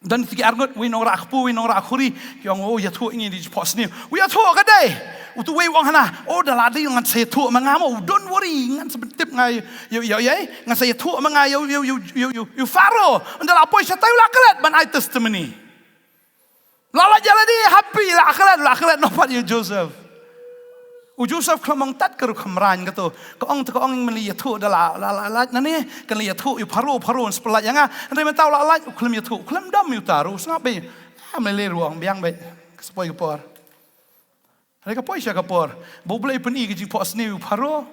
Don ki arngut, uwei nongrah kpu, uwei nongrah khuri. Ki ong, oh, ïathuh ïa ngi da jingphohsniew. U ïathuh ka dei. Utu uwei u ong hana, oh, da la dei ngan sa ïathuh ma nga mo, don't worry, ngan sa pyntip nga ïa, ïa, ïa, ngan sa ïathuh ma nga ïa, ïa, ïa Pharaoh. Ynda la poi shatai u la klet ban ai testimony. La lait ïa lade happy, la klet, la klet noh pat ïa u Joseph. U Joseph khlem ong tat ka ruh khamrain kato. Ka ong te ka ong, men leit ïathuh da la, la, la, lait nangne, kan leit ïathuh ïa u Pharaoh, Pharaoh un sa pynlait ïa nga. Hynrei mynta u la lait, u khlem ïathuh, u khlem dom ïa uta ruh, sngap beit. Ah, men leit ruh ong biang beit. Ka sa poi ka por. Hynrei ka poi sha ka por ba U Blei u pyni ka jingphohsniew ïa u Pharaoh.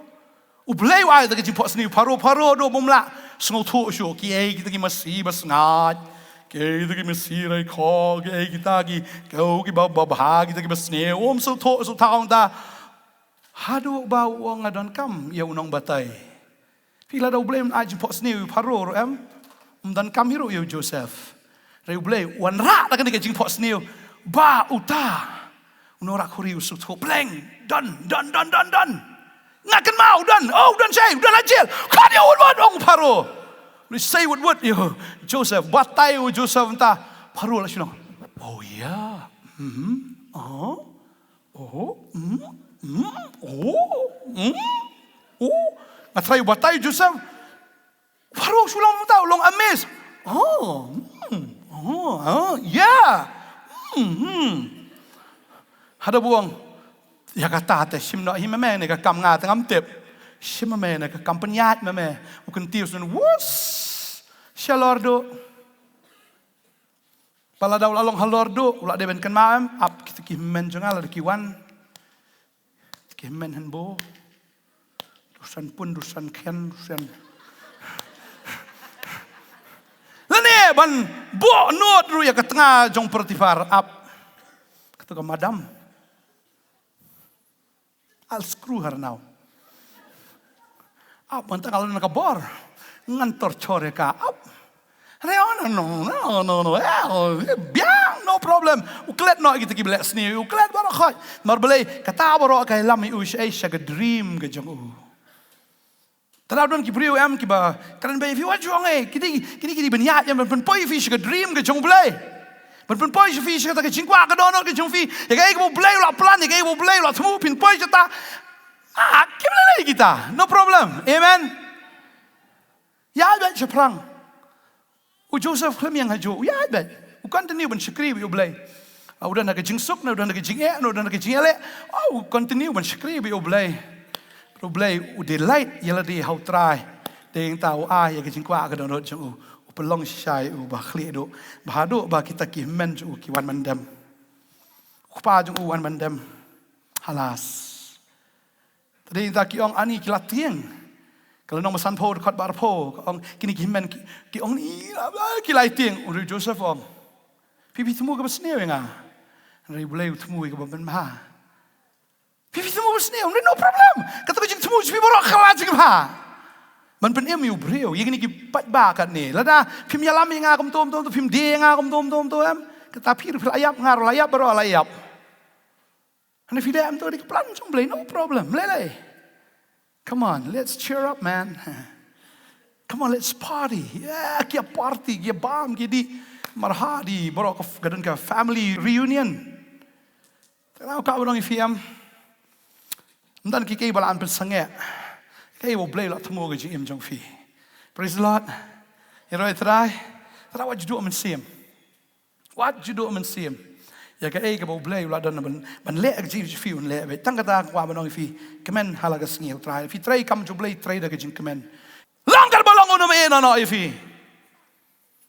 U Blei u ai da ka jingphohsniew ïa u Pharaoh, Pharaoh haduh bym lah sngewthuh shuh kiei kita ki masi ba sngaid, kiei kita ki masi raikhoh, kiei kita ki, kiei kiba, ba bha, kita kiba sniew, um sngewthuh, sngewthuh ong ta. Haduh ba u ong nga donkam ïa u nongbatai. Phi, lada U Blei um ai jingphohsniew ïa u Pharaoh ruh em, um donkam hi ruh ïa u Joseph. Hynrei U Blei u wanrah da kane ka jingphohsniew ba uta u nongrah khuri u sngewthuh pleng. Don, don, don, don, don. Nga kynmaw u don, oh, u don shaei, u don ha jail. Khot ïa u wut wut, ong u Pharaoh. U sei wut wut ïa u Joseph, batai ïa u Joseph mynta. Pharaoh la shu ong, oh ïa. Mhm. Oh. Oh, mm, mm, oh, mm, oh. Nga trai u batai u Joseph. Pharaoh shu long, u long amazed. Oh, mm, oh, oh, yeah. Mm, mm. Haduh ba u ong, ïa kata te shim noh hi ma me ne ka kam, nga te ngam tip. Shim ma me ne ka kam, pynïaid ma me. U kyntiew shen, wus. Shalor duh. Ba lada u la long halor duh, u la dei ban kynmaw em, ap kita ki hynmen jong nga lada ki wan. Ki hynmen hynmen bha. Duh san pun, duh san khian, duh san. Lane ban buh nud ruh ïa ka tnga jong u Potiphar, ap. Ka To ka madam. I'll screw her now. Ap man tang alon ka bor. Ngan torture ka ap. Re on no no no no. Eh, biang, no problem. U klet noh kita ki ba leh sniew. U klet baroh khoit. Namar balei kata baroh ka ïalam ïa u sha, sha ka dream ka jong u. Te la don ki briew em kiba kren bha ïa phi, wat ju ong ei, kine, kine ki dei ban ïaid, ïa ban pynpoi ïa phi sha ka dream ka jong U Blei. Ban pynpoi ïa phi sha kata ka jingkwah ka dohnud ka jong phi. Ïa kaei kaba U Blei u la plan, ïa kaei kaba U Blei u la thmu, pynpoi sha kata. Ah, kim lei lei kita. No problem. Amen. Ïaid beit shaphrang. U Joseph khlem ïeng hajuh, u ïaid beit. U continue ban shakri bad U Blei. Ah, u don ha ka jingsuk, ne u don ha ka jingeh, ne u don ha ka jingeh leh. Oh, u continue ban shakri bad U Blei. U Blei u delight ïa lade ha U Trai. Dei nangta u ai ïa ka jingkwah ka dohnud jong u. U pynlong shisha ïa u ba khlieh duh. Ba haduh ba kita ki hynmen jong u ki wan ban dem. U kpa jong u wan ban dem. Halas. Te dei nangta ki ong ani ki la tieng. Ka lynnong ba sanphew dkhot ba arphew, ka ong kine ki hynmen ki, ki ong ni la, la, ki la tieng. U Joseph u ong, phi, phi thmu kaba sniew ïa nga. Hynrei U Blei u thmu ïa kaba manbha. Phi, phi thmu kaba sniew, hynrei no problem. Kata ka jingthmu jong phi baroh ka la jingbha. Ban pynim ïa u briew, ïa kine ki paidbah katne. Lada phim ïalam ïa nga kumto kumto, phim die ïa nga kumto kumto em. Kata phi ruh phi la ïap, nga ruh la ïap, baroh la ïap. Hynrei phi leh em, to dei ka plan jong U Blei, no problem, lei lei. Come on, let's cheer up, man. Come on, let's party. Yeah, ki ïa party, ki ïa bam, ki dih. Namar ha dei baroh ka, ka don ka family reunion. Te nga kwah ban ong ïa phi em, ym don kiei kiei ba la an pynsangeh. Kaei ba U Blei u la thmu ha ka jingim jong phi. Praise the Lord. Ïaroh ïa U Trai. Trai, wat ju duh mynsiem. Wat ju duh mynsiem ïa kaei kaba U Blei u la don ban, ban leh ha ka jingim jong phi, un leh beit. Tang kata nga kwah ban ong ïa phi, kmen ha la ka sngi ha U Trai. Phi trei kam jong U Blei, trei da ka jingkmen. Long katba long, un ym ïehnoh noh ïa phi.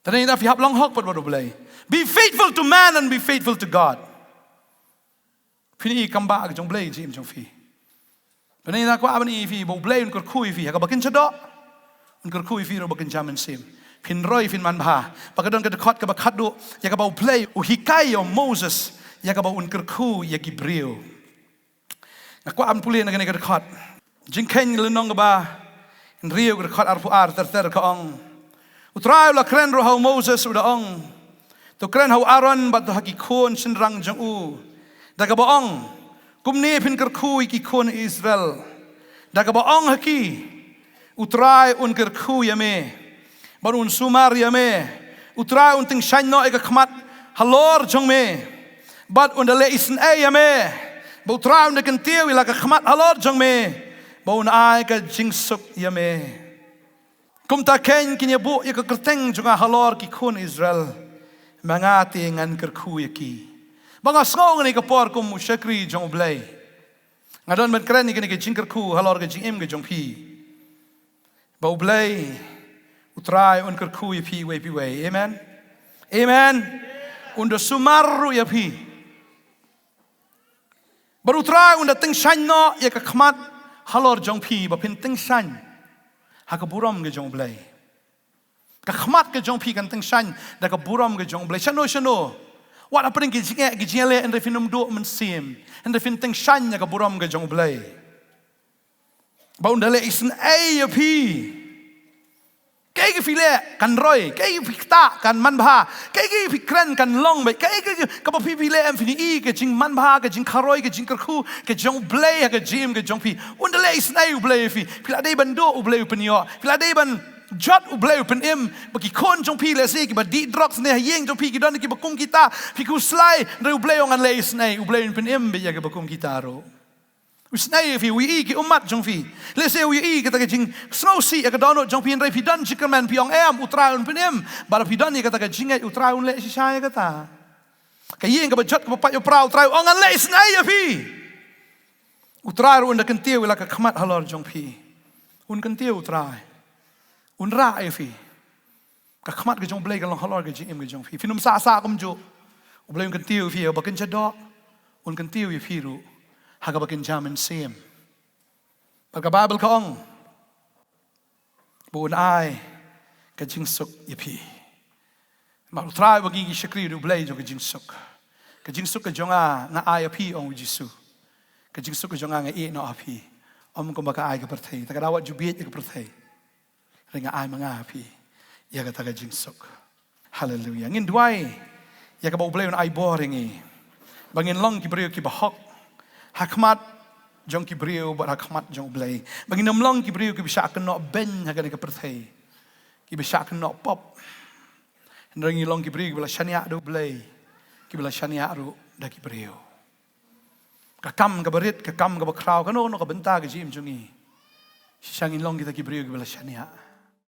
Te dei nangta phi hap long hok pat bad U Blei. Be faithful to man and be faithful to God. Phin ïohi kam bah ka jong U Blei ha ka jingim jong phi. Te dei nangta kwah ban ïohi ïa phi ba U Blei un kyrkhu ïa phi ha kaba kynja doh. Un kyrkhu ïa phi ruh ha kaba kynja mynsiem. Phin roi, phin manbha. Ba ka don ka dkhot kaba khatduh ïa kaba U Blei u hikai ïa u Moses ïa kaba un kyrkhu ïa ki briew. Nga kwah ban pule na kane ka dkhot. Jingkheiñ lynnong kaba hynriew, ka dkhot arphew ar ter ter, ka ong, U Trai u la kren ruh ha u Moses, u da ong, to kren ha u Aaron bad to ha ki khun shynrang jong u, da kaba ong, kumne phin kyrkhu ïa ki khun Israel, da kaba ong ha ki, U Trai un kyrkhu ïa me bad un sumar ïa me. U Trai un tyngshaiñ noh ïa ka khmat halor jong me bad un da leh isynei ïa me. Bad U Trai un da kyntiew ïa la ka khmat halor jong me bad un ai ka jingsuk ïa me. Kumta keiñ kin ïa buh ïa ka kyrteng jong nga halor ki khun Israel, ma nga te ngan kyrkhu ïa ki. Ba nga sngew ha kane ka por kum u shakri jong U Blei, nga don ban kren ïa kane ka jingkyrkhu halor ka jingim ka jong phi. Ba U Blei, U Trai un kyrkhu ïa phi iwei pa iwei. Amen. Amen. Un da sumar ruh ïa phi. Bad U Trai un da tyngshaiñ noh ïa ka khmat halor jong phi, ba phin tyngshaiñ ha ka burom ka jong U Blei. Ka khmat ka jong phi kan tyngshaiñ da ka burom ka jong U Blei. Shano shano, wat hapdeng ki jingeh ki jingïaleh, hynrei phin ym duh mynsiem, hynrei phin tyngshaiñ ïa ka burom ka jong U Blei. Ba un da leh isynei ïa phi. Kaei ka phi leh kan roi, kaei ka phi ktah kan manbha, kaei ka phi kren kan long beit, kaei ka, kaba phi, phi leh em, phin ïohi ka jingmanbha, ka jingkharoi, ka jingkyrkhu ka jong U Blei ha ka jingim ka jong phi. Un da leh isynei U Blei ïa phi. Phi la dei ban duh, U Blei u pynïoh. Phi la dei ban jot, U Blei u pynim. Ba ki khun jong phi lehse kiba dih drugs ne ha ïing jong phi ki don kiba kum kita, phi khuslai, hynrei U Blei u ong ngan leh isynei, U Blei un pynim beit ïa kiba kum kita ruh. U isynei ïa phi, u ïohi ki ummat jong phi. Lehse u ïohi kata ka jingsngewsih ïa ka dohnud jong phi, hynrei phi don jingkyrmen, phi ong em, U Trai un pynim. Bad phi don ïa kata ka jingngeit, U Trai un leh shisha ïa kata. Ka ïing kaba jot kaba pait ba pra, U Trai u ong ngan leh isynei ïa phi. U Trai ruh un da kyntiew ïa la ka khmat halor jong phi. Un kyntiew U Trai. Un rah ïa phi. Ka khmat ka jong U Blei kan long halor ka jingim ka jong phi. Phin ym sah sah kumjuh. U Blei un kyntiew ïa phi ha kaba kynja doh. Un kyntiew ïa phi ruh ha kaba kynja mynsiem. Bad ka Baibl ka ong ba un ai ka jingsuk ïa phi. Namar U Trai uba ngi ngi shakri u dei U Blei jong ka jingsuk. Ka jingsuk ka jong nga nga ai ha phi, ong u Jisu. Ka jingsuk ka jong nga nga ïeh noh ha phi. Ym kumba ka ai ka pyrthei. Te ka daw wat ju bieit ïa ka pyrthei. Hynrei nga ai ma nga ha phi ïa kata ka jingsuk. Haleluia. Ngin duwai ïa kaba U Blei un ai bor ïa ngi, ba ngin long ki briew kiba hok ha khmat jong ki briew bad ha khmat jong U Blei. Ba ngin ym long ki briew kiba shah kynnoh beiñ ha kane ka pyrthei, kiba shah kynnoh pop. Hynrei ngin long ki briew kiba la shaniah da U Blei, kiba la shaniah ruh da ki briew. Ka kam kaba rit, ka kam kaba khraw, kano kano ka bynta ka jingim jong ngi, shisha ngin long kita ki briew kiba la shaniah.